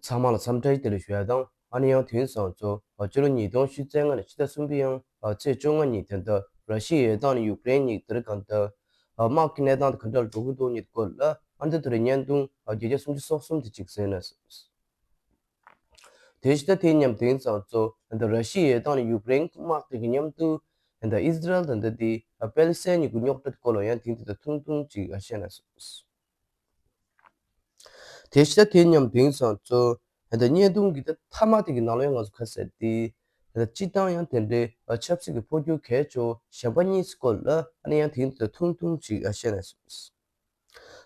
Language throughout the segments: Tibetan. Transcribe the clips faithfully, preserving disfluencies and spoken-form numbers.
ཚང་མ་ལ་འཚམས་འདྲི་བདེ་ལེགས་ཞུ་ཡ་དང་། ཨ་ནི་ཡང་དེང་སང་ཚོ་ཕྱི་ལོ་ཉིས་སྟོང་ཉི་ཤུ་རྩ་ལྔ་ནས་ཕྱི་ཟླ་གསུམ་པའི་ཡང་ཚེས་བཅོ་ལྔ་ཉིན་དེ་འདྲ་ར་ཤི་ཡའི་དང་ནི་ཡུཀ་རེན་གཉིས་དེར་གང་ལྟར་དམག་གི་གནས་སྟངས་དེ་ག་འདྲ་འགྲོ་གི་འདུག་ཉིད་སྐོར་ལ་ཨ་འདི་དུ་རེ་བརྙན་ཐུང་བརྒྱ་ཆ་སུམ་ཅུ་སོ་གསུམ་དེ་གཅིག་གསན་ན། དེ་ཕྱི་ཟླ་དེའི་མཉམ་དེང་སང་ཚོ་འདི་ར་ཤི་ཡའི་དང་ནི་ཡུཀ་རེན་དམག་དེ་གི་མཉམ་དུ་འདི་ཨི་སི་རལ་དང་འདི་དེ་པེ་ལི་སི་ཐན་གཉིས་ཀྱི་རྙོག་དྲ་སྐོར་ལ་ཡང་དེང་དེ་ད་ཐུང་ཐུང་ཅིག་བཤད་ན། དེ་ཕྱི་ཟླ་དེའི་མཉམ་དེང་སང་ཚོ་ད་བརྙན་ཐུང་གི་ད་མཐའ་མ་དེ་གི་ནང་ལ་ཡང་ང་ཚོ་ཁ་གསལ་ཏེ་ད་སྤྱི་བཏང་ཡང་དེ་འདྲའི་ཆབ་སྲིད་ཀྱི་འཕོ་འགྱུར་གལ་ཆེ་བ་གཞན་པ་གཉིས་སྐོར་ལ་ཨ་ནི་ཡང་དེང་དུ་ཐུང་ཐུང་ཅིག་བཤད་ན།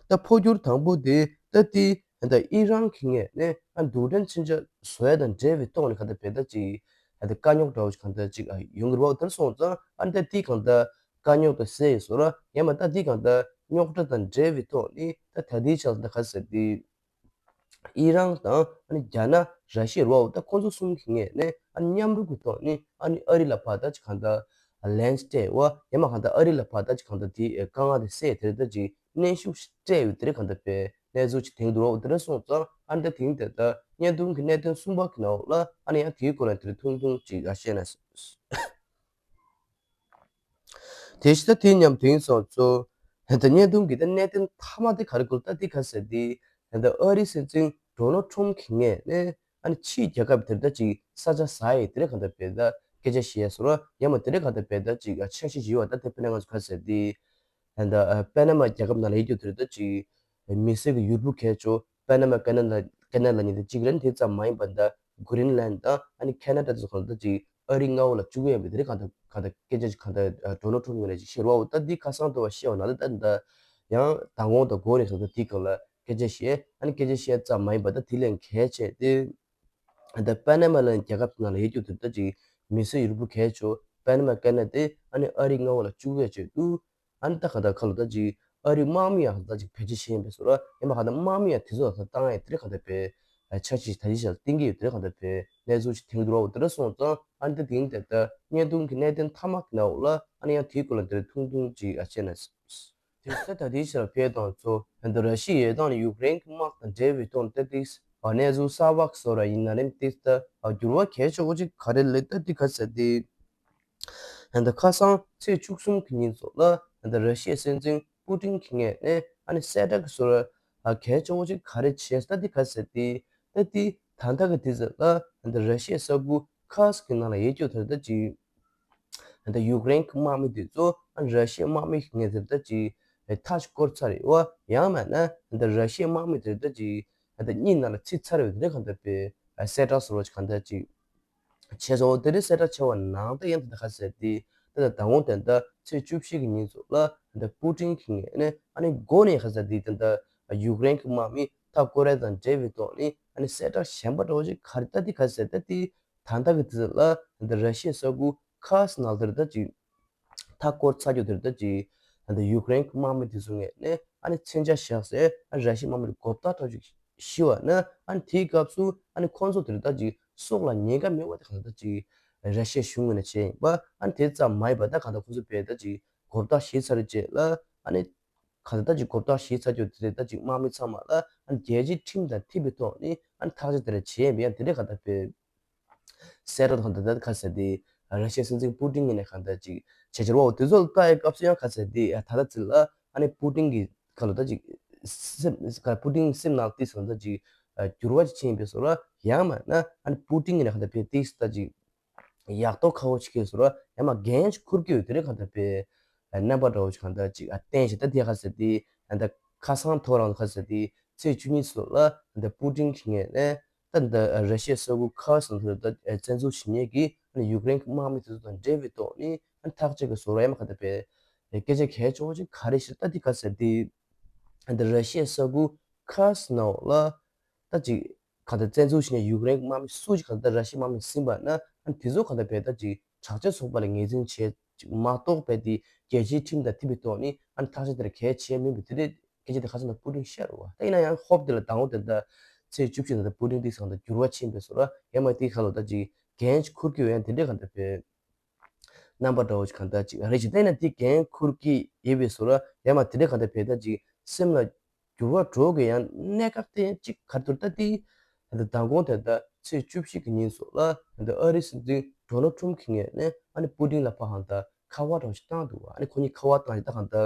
ད་འཕོ་འགྱུར་དང་པོ་དེ་ད་དེ་ད་ཨི་རན་གྱི་ངོས་ནས་ཨ་རྡུལ་ཕྲན་མཚོན་ཆ་བཟོ་ཡ་དང་འབྲེལ་བའི་ཐོག་ནས་ག་ད་བེ་ད་ཅིག་ད་དཀའ་རྙོག་འདྲ་བོ་ཞིག་ག་ད་ཅིག་ཡོང་གི་རེད་བ། དེར་སོང་ཙང་ཨ་ནི་ད་དེ་གང་ད་དཀའ་རྙོག་དང་སེལ་ཡོད་སོ་ར་ཡང་མ་ད་དེ་གང་ད་རྙོག་དྲ་དང་འབྲེལ་བའི་ཐོག་ནས་ད་ད་དེའི་ཆ་ལ་ད་ག་ཟེར་དེ། ཨི་རན་དང་ཨ་ནི་རྒྱ་ནག་ར་ཤི་ཡ་རོ་ད་ཁོང་ཚོ་གསུམ་གྱི་ངོས་ནས་ཨ་ནི་མཉམ་རུབ་ཀྱི་ཐོག་ནས་ཨ་ནི་ཨ་རི་ལ་ཕར་ད་ཅིག་གང་ལྟར་ལན་སྤྲད་བ་ཡང་མ་གང་ལྟར་ཨ་རི་ལ་ཕར་ད་ཅིག་གང་ལྟར་དེའི་དཀའ་ངལ་དེ་སེལ་དེ་རེད་ད་ཅིག་གནོན་ཤུགས་སྤྲད་ཡོད་དེ་རེད་གང་ལྟར་པའི་གནས་ཚུལ་ཅིག་དེང་དུ་རོ་དེ་རེད་སོང་ཙང་ཨ་ནི་ད་དེང་དེ་ལྟར་བརྙན་ཐུང་གི་གནད་དོན་གསུམ་པ་གི་ནང་ལ་ཨ་ནི་ཡང་དེའི་སྐོར་ལ་དེ་རེད་ཐུང་ཐུང་ཅིག་ཨ་བཤད་ན། དེ་ཕྱི་ཟླ་དེའི་མཉམ་དེང་སང་ཚོ་ད་བརྙན་ཐུང་གི་ད་གནད་དོན་མཐའ་མ་དེ་ག་རེ་གོ་ད་དེ་ག་ཟེར་དེ་ད་ཨ་རིའི་སྲིད་འཛིན་ཌོ་ནལ་ཊམ་གྱི་ངོས་ནས་ཨ་ནི་ཕྱིའི་རྒྱལ་ཁབ་དེར་ད་ཅིག་ས་ཆ་ཟ་ཡི་དེ་རེད་གང་ལྟར་བེ་ད་སྐད་ཆ་བཤད་སོ་ར་ཡང་མ་དེ་རེད་གང་ལྟར་བེ་ད་ཅིག་འཆར་གཞི་བྱས་པ་ད་དེ་དཔེར་ན་ང་ཚོ་ག་ཟེར་དེ་ད་པེ་ན་མ་རྒྱལ་ཁབ་ནང་ལ་ཡོད་རྒྱུ་དེ་རེད་ད་ཅིག་མི་སེར་གྱི་ཡུལ་གྲུ་གལ་ཆེ་པེ་ན་མ་ཀེ་ན་ལ་ཀེ་ན་ལ་ཉིད་དེ་གཅིག་རེད། དེ་ཙམ་མ་ཡིན་པ་འདྲ་གྷི་རིན་ལན་དང་ཨ་ནི་ཁེ་ན་ཌ་དེ་ཚོ་གང་ལྟར་ཅིག་ཨ་རིའི་མངའ་འོག་ལ་བཅུག་གི་ཡོད་པའི་དེ་རིགས་གང་ལྟར་གང་ལྟར་སྐད་ཆ་ཅིག་གང་ལྟར་ཌོ་ནལ་ཊམ་ངོས་ནས་ཅིག་བཤད་རོགས་འོ་ད་འདི་ཁ་སང་དུ་བ་བཤད་བ་ན་ད་ད་ཡང་མདང་དགོང་དང་འགོ་ནས་གང་ལྟར་དེ་གང་ལ་སྐད་ཆ་བཤད་ཨ་ནི་སྐད་ཆ་བཤད་ཙམ་མ་ཡིན་པ་ད་དེ་ལས་གལ་ཆེ་དེ་ད་པེ་ན་མ་ལ་རྒྱལ་ཁབ་ནང་ལ་ཡོད་རྒྱུ་དེ་ད་ཅིག་མི་སེར་ཡུལ་གྲུ་གལ་ཆེ་པེ་ན་མ་ཀེ་ན་དེ་ཨ་ནི་ཨ་རིའི་མངའ་འོག་ལ་བཅུག་གི་ཡོད་ཅེས་འདུག་ཨ་ནི་ད་ག་ད་ཁ་ལོ་ད་ཅིག་ཨ་རིའི་དམག་མི་ཡང་ད་ཅིག་བེད་སྤྱོད་བྱེད་ཡིན་པའི་བཟོ་ལ་ཡིན་པ་ག་ད་དམག་མི་ཡང་དེ་ཚོ་ད་བཏང་ཡ་དེ་རེད་ག་ད་པའི་འཆར་གཞི་ད་ཅི་ཞག་བཏིང་གི་ཡོད་དེ་རེད་ག་ད་པའི་གནས་ཚུལ་ཅིག་དེང་དུ་རོ་དེ་རེད་སོང་ཙང་ཨ་ནི་ད་དེང་དེ་ད་བརྙན་ཐུང་གི་གནད་དོན་མཐའ་མ་གི་ནང་ལ་ཨ་ནི་ཡང་དེའི་སྐོར་ལ་དེ་རེད་ཐུང་ཐུང་ཅིག་ཨ་བཤད་ན། དེ་ད་ད་དེའི་ཕྱིར་ཕེ་དང་ཚོ་ད་ར་ཤི་ཡའི་དང་ཡུཀ་རེན་གི་དམག་དང་འབྲེལ་བའི་ཐོག་ནས་ད་དེ་གནས་ཚུལ་གསར་བ་གི་བཟོ་ར་ཡིན་ན་རེད་དེ་ད་འགྱུར་བ་གལ་ཆེ་བོ་ཅིག་ག་རེ་ལས་ད་དེ་ག་ཟེར་དེ། ད་ཁ་སང་ཚེས་བཅུ་གསུམ་གྱི་ཉིན་ཚོ་ལ་ད་ར་ཤི་ཡའི་སྲིད་འཛིན་པུ་ཏིན་གྱི་ངོས་ནས་ཨ་ནི་གསལ་བསྒྲགས་ཀྱི་བཟོ་འདྲ་གལ་ཆེ་བོ་ཅིག་ག་རེ་བྱས་ད་དེ་ག་ཟེར་ཏེ་ད་དེ་ད་ལྟ་གི་དུས་ཚོད་ལ་ད་ར་ཤི་ཡའི་ས་ཁུལ་ཁཱ་སི་ཀྱི་ནང་ལ་ཡོད་རྒྱུ་དེ་ད་ཅིག་ད་ཡུཀ་རེན་གྱི་དམག་མི་དེ་ཚོ་ཨ་ནི་ར་ཤི་ཡའི་དམག་མི་གི་ངོས་ནས་ད་ཅིག་མཐའ་ཅིག་བསྐོར་ཚར་ཡོད་ཡང་མིན་ན་ད་ར་ཤི་ཡའི་དམག་མི་དེ་ད་ཅིག་ད་གཉིས་ནང་ལ་ཚིག་ཚར་ཡོད་དེ་ག་ད་པའི་གསལ་བསྒྲགས་བཟོ་འདྲ་ཅིག་ག་ད་ཅིག་བྱས་སོང་། དེ་རིང་གསལ་བསྒྲགས་བྱས་པ་ནང་ད་ཡང་དེ་འདྲ་ག་ཟེར་ཏེ་ད་ད་དང་པོ་དེ་འདྲ་ཚེས་བཅུ་བཞི་གི་ཉིན་ཚོ་ལ་ད་པུ་ཏིན་གྱི་ངོས་ནས་ཨ་ནི་འགོ་ནས་ག་ཟེར་ཏེ་ད་ད་ཡུཀ་རེན་གྱི་དམག་མི་མཐའ་བསྐོར་ཡ་དང་འབྲེལ་བའི་ཐོག་ནས་ཨ་ནི་གསལ་བསྒྲགས་གཞན་པ་འདྲ་བོ་ཞིག་ག་རེ་ད་དེ་ག་ཟེར་ད་དེ་ད་ལྟ་གི་དུས་ལ་ད་ར་ཤི་ཡའི་ས་ཁུལ་ཁཱ་སི་ནང་དེར་ད་ཅིག་མཐའ་བསྐོར་ཚར་རྒྱུ་དེར་ད་ཅིག་ད་ཡུཀ་རེན་གྱི་དམག་མི་དེ་ཚོ་ངོས་ནས་ཨ་ནི་མཚོན་ཆ་བཞག་སའི་ཨ་ར་ཤི་ཡའི་དམག་མི་ལ་གོ་བརྡ་འདྲ་བོ་ཞིག་ཞུས་པ་ན་ཨ་ནི་དེའི་སྐབས་སུ་ཨ་ནི་ཁོང་ཚོ་དེར་ད་ཅིག་སྲོག་ལ་ཉེན་ཁ་མེད་པ་དེ་གང་ལྟར་ཅིག་ར་ཤི་ཡའི་གཞུང་ངོས་ནས་བྱས་ཡིན་པ། ཨ་ནི་དེ་ཙམ་མ་ཡིན་པ་ད་གང་ལྟར་ཁོང་ཚོ་བས་ད་ཅིག་གོ་བརྡ་ཞུས་ཚར་རྗེས་ལ་ཨ་ནི་གང་ལྟར་ད་ཅིག་གོ་བརྡ་ཞུས་ཚར་རྒྱུ་དེ་ད་ཅིག་དམག་མི་ཚང་མ་ལ་ཨ་ནི་རྒྱལ་སྤྱིའི་ཁྲིམས་དང་མཐུན་པའི་ཐོག་ནས་ཨ་ནི་ཐག་གཅོད་དེ་འདྲ་བྱས་ཡིན་པ་ཡང་དེ་འདྲའི་གང་ལྟར་བས། གསལ་བསྒྲགས་དང་ད་ལྟ་ཁ་གསལ་ཏེ་ར་ཤི་ཡའི་སྲིད་འཛིན་པུ་ཏིན་གྱི་ནས་གང་ལྟར་ཅིག་བྱས་བྱས་རོགས་དེ་ཚོ་ལ་ལྟ་ཡའི་སྐབས་སུ་ཡང་ཁ་གསལ་ཏེ་ད་ལྟ་ཚིག་ལ་ཨ་ནི་པུ་ཏིན་གྱི་ཁ་ལོ་ད་ཅིག་སེམས་ཁ་པུ་ཏིན་སེམས་ནང་ཏིས་གང་ལྟར་ཅིག་འགྱུར་བ་ཅིག་ཕྱིན་པའི་བཟོ་ལ་ཡང་མིན་ན་ཨ་ནི་པུ་ཏིན་གྱི་ནས་གང་ལྟར་བས་ཏིས་ད་ཅིག་ཡག་ཏོ་ཁ་བོ་ཅིག་གི་བཟོ་ལ་ཡང་མ་འགན་ཅིག་འཁུར་གྱི་ཡོད་དེ་རེད་གང་ལྟར་བས་རྣམ་པ་འདྲ་བོ་ཅིག་གང་ལྟར་ཅིག་བསྟན་ཞེ་ད་དེ་ཁ་གསལ་ཏེ་ད་ཁ་སང་ཐོ་རང་ཁ་གསལ་ཏེ་ཚེས་བཅུ་གཉིས་སོ་ལ་ད་པུ་ཏིན་གྱི་ངོས་ནས། ད་ལྟ་ར་ཤི་ཡའི་ས་ཁུལ་ཁཱ་སི་ནང་དུ་ད་བཙན་འཛུལ་བྱེད་མཁན་གྱི་ཡུཀ་རེན་གྱི་དམག་མི་དེ་ཚོ་དང་འབྲེལ་བའི་ཐོག་ནས་ཐག་གཅོད་ཀྱི་བཟོ་འདྲ་ཡང་མ་ག་ད་པའི་སྐད་ཆ་གལ་ཆེ་བོ་ཅིག་ག་རེ་ཞིག་ད་འདི་ག་ཟེར་ཏེ་ད་ར་ཤི་ཡའི་ས་ཁུལ་ཁཱ་སི་ནང་ལ་ད་ཅིག་ག་ད་བཙན་འཛུལ་བྱེད་མཁན་ཡུཀ་རེན་གྱི་དམག་མི་སུ་ཞིག་ག་ད་ར་ཤི་ཡའི་དམག་མི་ཟིན་པ་ན་ཨ་དེ་ཚོ་ག་ད་པའི་ད་ཅིག་དྲག་ཆས་ཚོགས་པ་ལ་ངོས་འཛིན་བྱས་ཅིག་མ་གཏོགས་པའི་དེ་རྒྱལ་སྤྱིའི་ཁྲིམས་དང་མཐུན་པའི་ཐོག་ནས་ཨ་ཐག་གཅོད་དེ་འདྲ་གལ་ཆེ་མིན་པའི་དེ་འདྲའི་སྐད་ཆ་དེ་ཁ་སང་ད་པུ་ཏིན་བཤད་རེད་བ། ད་ཡིན་ན་ཡང་ཧོབ་དེ་ལ་དང་པོ་དེ་ད་ཚེས་བཅུ་བཞི་ད་ད་པུ་ཏིན་དེ་སང་ད་འགྱུར་བ་ཕྱིན་པའི་བཟོ་ལ་ཡང་མ་དེ་ཁ་ལོ་ད་ཅིག་འགན་ཅིག་འཁུར་གྱི་ཡོད་ཡང་དེ་འདྲའི་གང་ད་པའི་རྣམ་པ་འདྲ་བོ་ཅིག་གང་ད་ཅིག་རེད་ཅིག་ད་ཡིན་ན་དེ་འགན་འཁུར་གྱི་ཡོད་པའི་བཟོ་ལ་ཡང་མ་དེ་འདྲའི་གང་ད་པའི་ད་ཅིག་སེམས་ལ་འགྱུར་བ་འགྲོ་གི་ཡང་གནད་འགག་དེ་ཅིག་ག་རེ་འདུག་ད་དེ་ ད་མདང་དགོང་དེ་ད་ཚེས་བཅུ་བཞི་གི་ཉིན་སོགས་ལ་ད་ཨ་རིའི་སྲིད་འཛིན་ཌོ་ནལ་ཊམ་གྱི་ངོས་ནས་ཨ་ནི་པུ་ཏིན་ལ་ཕར་ཧང་ད་ཁ་པར་འདྲ་བོ་ཞིག་བཏང་འདུག་ཨ་ནི་ཁོ་གཉིས་ཁ་པར་བཏང་ཞིག་ད་ཧང་ད།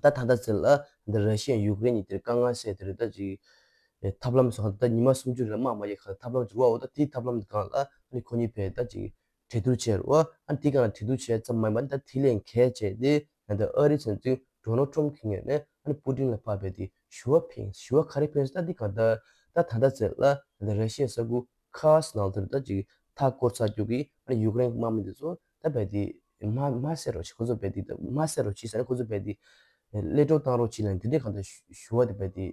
ད་ད་ལྟ་ཚེ་ལ་ད་ར་ཤི་ཡ་ཡུཀ་རེན་གཉིས་དེར་དཀའ་ངལ་སེལ་དེར་ད་ཅིག་ཐབས་ལམ་སོགས་ད་ཉི་མ་སུམ་ཅུ་རིང་ལ་དམག་མ་རྒྱག་ག་ཐབས་ལམ་ཅིག་རོ། ད་དེའི་ཐབས་ལམ་སྒང་ལ་ཨ་ནི་ཁོ་གཉིས་ཕེ་ད་ཅིག་གྲོས་བསྡུར་བྱས་རོ། ཨ་ནི་དེ་སྒང་ལ་གྲོས་བསྡུར་བྱས་ཙམ་མ་ཡིན་པར་ད་དེ་ལས་གལ་ཆེ་དེ་ད་ཨ་རིའི་སྲིད་འཛིན་ཌོ་ནལ་ཊམ་གྱི་ངོས་ནས་ཨ་ནི་པུ་ཏིན་ལ་ཕར་ཕེ་དེ་ཞུ་བ་ཕེ་ཞུ་བ་ག་རེ་ཕེ་ད་དེ་ག་ད་ད་ད་ད་ལྟ་ཚེ་ལ་ད་ར་ཤི་ཡ་ས་ཁུལ་ཁ་སི་ནང་དུ་ད་ཅིག་མཐའ་བསྐོར་ཚར་རྒྱུ་གི་ཨ་ནི་ཡུཀ་རེན་དམག་མི་འདི་ཚོ་ད་རྦད་དེ་མ་མ་བསད་རོགས་བྱེད། ཁོ་ཚོ་རྦད་དེ་མ་བསད་རོགས་བྱེད་ཟེར་ནས་ཁོ་ཚོ་རྦད་དེ་གློད་གྲོལ་བཏང་རོགས་བྱེད་ལ་དེ་འདྲའི་གང་ལྟར་ཞུ་བ་དེ་རྦད་དེ་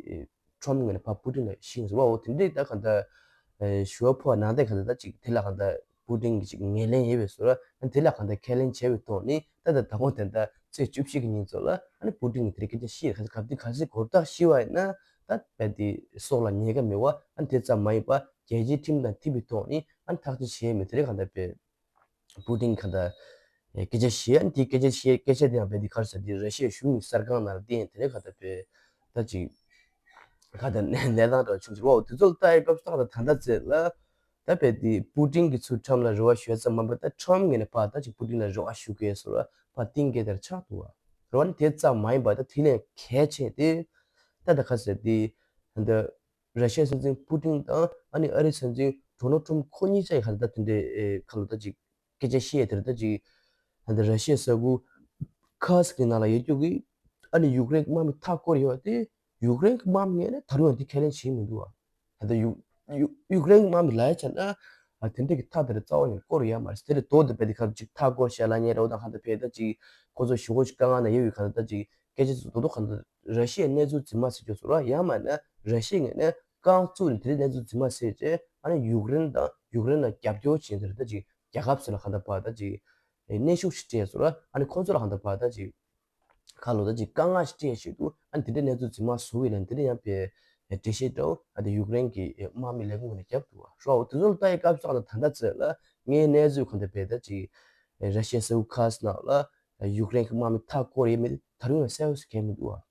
ཊམ་ངོས་ནས་ཕར་པུ་ཏིན་ལ་ཤིང་ཟེར་བའོ། དེ་འདྲའི་ད་གང་ལྟར་ཞུ་བ་ཕོ་བ་ནང་དེ་གང་ལྟར་ད་ཅིག་དེ་ལ་གང་ལྟར་པུ་ཏིན་གྱི་ཅིག་ངོས་ལེན་ཡོད་པའི་བཟོ་འདྲ། དེ་ལ་གང་ལྟར་ཁས་ལེན་བྱས་པའི་ཐོག་ནས་ད་ད་ད་གོང་དེ་ད་ཚེས་བཅུ་བཞི་གི་ཉིན་ཚོ་ལ་ཨ་ནི་པུ་ཏིན་གྱི་དེ་རིང་སྐད་ཆ་བཤད་ག་ཚོད་ག་དུས་ག་ཚོད་གོ་རྟགས་ཤི་བ་ཡིན་ན་ད་རྦད་དེ་སྲོག་ལ་ཉེན་ཁ་མེད་པ་ཨ་ནི་དེ་ཙམ་མ་ཡིན་པ་རྒྱལ་སྤྱིའི་ཁྲིམས་དང་མཐུན་པའི་ཐོག་ནས་ཨ་ནི་ཐག་གཅོད་བྱས་མེད། དེ་རིང་གང་ལྟར་པེ་པུ་ཏིན་གྱིས་ད་སྐད་ཆ་བཤད། ཨ་ནི་དེའི་སྐད་ཆ་བཤད་སྐད་ཆ་དེ་ཡང་རྦད་དེ་ག་རེ་ཟེར་དེ་ར་ཤི་ཡའི་གཞུང་གི་གསར་ཁང་ནང་ལ་བལྟས་ཡིན། དེ་ནས་ག་ད་པེ་ད་ཅིག་ག་ད་གནས་གནས་སྟངས་འདྲ་བྱུང་ཟེར་བའོ། དེ་ཚོ་ལ་ལྟ་ཡི་སྐབས་སུ་ད་ད་ད་ད་ཚེ་ལ་ད་རྦད་དེ་པུ་ཏིན་གྱིས་ཚུར་ཊམ་ལ་རེ་བ་ཞུ་ཡ་ཙམ་མ་ཡིན་པ་ད་ཊམ་ངོས་ནས་ཕར་ད་ཅིག་པུ་ཏིན་ལ་རེ་བ་ཞུ་གི་ཡོད་ཟེར་བ་ཕར་གཏིང་སྐྱེལ་དེར་ཆགས་འདུག་བ། རེ་བ་ནི་དེ་ཙམ་མ་ཡིན་པ་ད་དེ་ལས་གལ་ཆེ་དེ་ད་ད་ག་ཟེར་དེ་ད། ར་ཤི་ཡའི་སྲིད་འཛིན་པུ་ཏིན་དང་ཨ་ནི་ཨ་རིའི་སྲིད་འཛིན་ཌོ་ནལ་ཊམ་ཁོ་གཉིས་ཆ་ཡི་ཁ་ལ་ད་དེ་འདྲའི་ཨེ་ཁ་ལོ་ད་ཅིག་སྐད་ཆ་བཤད་དེར་ད་ཅིག་ད་ར་ཤི་ཡའི་ས་ཁུལ་ཁ་སི་གི་ནང་ལ་ཡོད་རྒྱུ་གི་ཨ་ནི་ཡུཀ་རེན་གྱི་དམག་མི་མཐའ་བསྐོར་ཡོད་དེ་ཡུཀ་རེན་གྱི་དམག་མི་ངོས་ནས་ད་རུང་ཡང་དེ་ཁས་ལེན་བྱེད་མི་འདུག་བ། ད་ལྟ་ཡུ་ཡུ་ཡུཀ་རེན་གྱི་དམག་མི་ལ་ཡ་བྱས་ན་ཨ་དེ་འདྲ་གི་མཐའ་དེར་རྩ་བ་ནས་བསྐོར་ཡོད་མ་རེད། དེ་རེད་དོ་དེ་བས་དེ་ཁ་ཅིག་མཐའ་བསྐོར་བྱས་ལ་ཉེ་ར་བ་དང་ཁ་ད་ཕེ་ད་ཅིག་ཁོ་ཚོ་ཞུ་གོ་ཞིག་དཀའ་ངལ་ན་ཡོད་ཡོད་ཁ་ད་ཅིག་སྐད་ཆ་ཚོ་རྡོག་རྡོག་གང་ལྟར་ར་ཤི་ཡའི་གནས་ཚུལ་རྫུན་མ་ཟེར་རྒྱུ་ཚོ་ར་ཡང་མིན་ན་ར་ཤི་ཡའི་ངོས་ནས་རྐང་བཙུགས་ནས་དེ་རིང་གནས་ཚུལ་རྫུན་མ་ཟེར་བྱས་ཨ་ནི་ཡུཀ་རེན་དང་ཡུཀ་རེན་ལ་རྒྱབ་སྐྱོར་བྱེད་འདིར་ད་ཅིག་རྒྱལ་ཁབ་ཟེར་ལ་གང་ལྟར་བར་ད་ཅིག་གནོན་ཤུགས་ཤིག་སྤྲད་ཚོ་ར་ཨ་ནི་ཁོང་ཚོ་ལ་གང་ལྟར་བར་ད་ཅིག་ཁ་ལོ་ད་ཅིག་དཀའ་ངལ་ཞིག་སྤྲད་བཞིན་འདུག་ཨ་ནི་དེ་འདྲའི་གནས་ཚུལ་རྫུན་མ་བཟོ་བའི་ལན་དེ་འདྲ་ཡང་པའི་འགྲེལ་བཤད་འདྲ་བོ་ཨ་ནི་ཡུཀ་རེན་གྱི་དམག་མི་ལས་ཁུངས་ནས་བརྒྱབ་འདུག་བ། རོ་དེ་ཚོ་ལ་ལྟ་ཡི་སྐབས་སུ་ཨ་ནི་ད་ལྟ་ཚེ་ལ་ངའི་གནས་ཚུལ་གང་ལྟར་བས་ད་ཅིག་ར་ཤི་ཡའི་ས་ཁུལ་ཁ་སི་ནང་ལ། ཡུཀ་རེན་གྱི་དམག་མི་མཐའ་བསྐོར་ཡས་མེད་དེ་ད་རུང་ཡང་གསལ་པོ་ཞིག་གང་མི་འདུག་བ།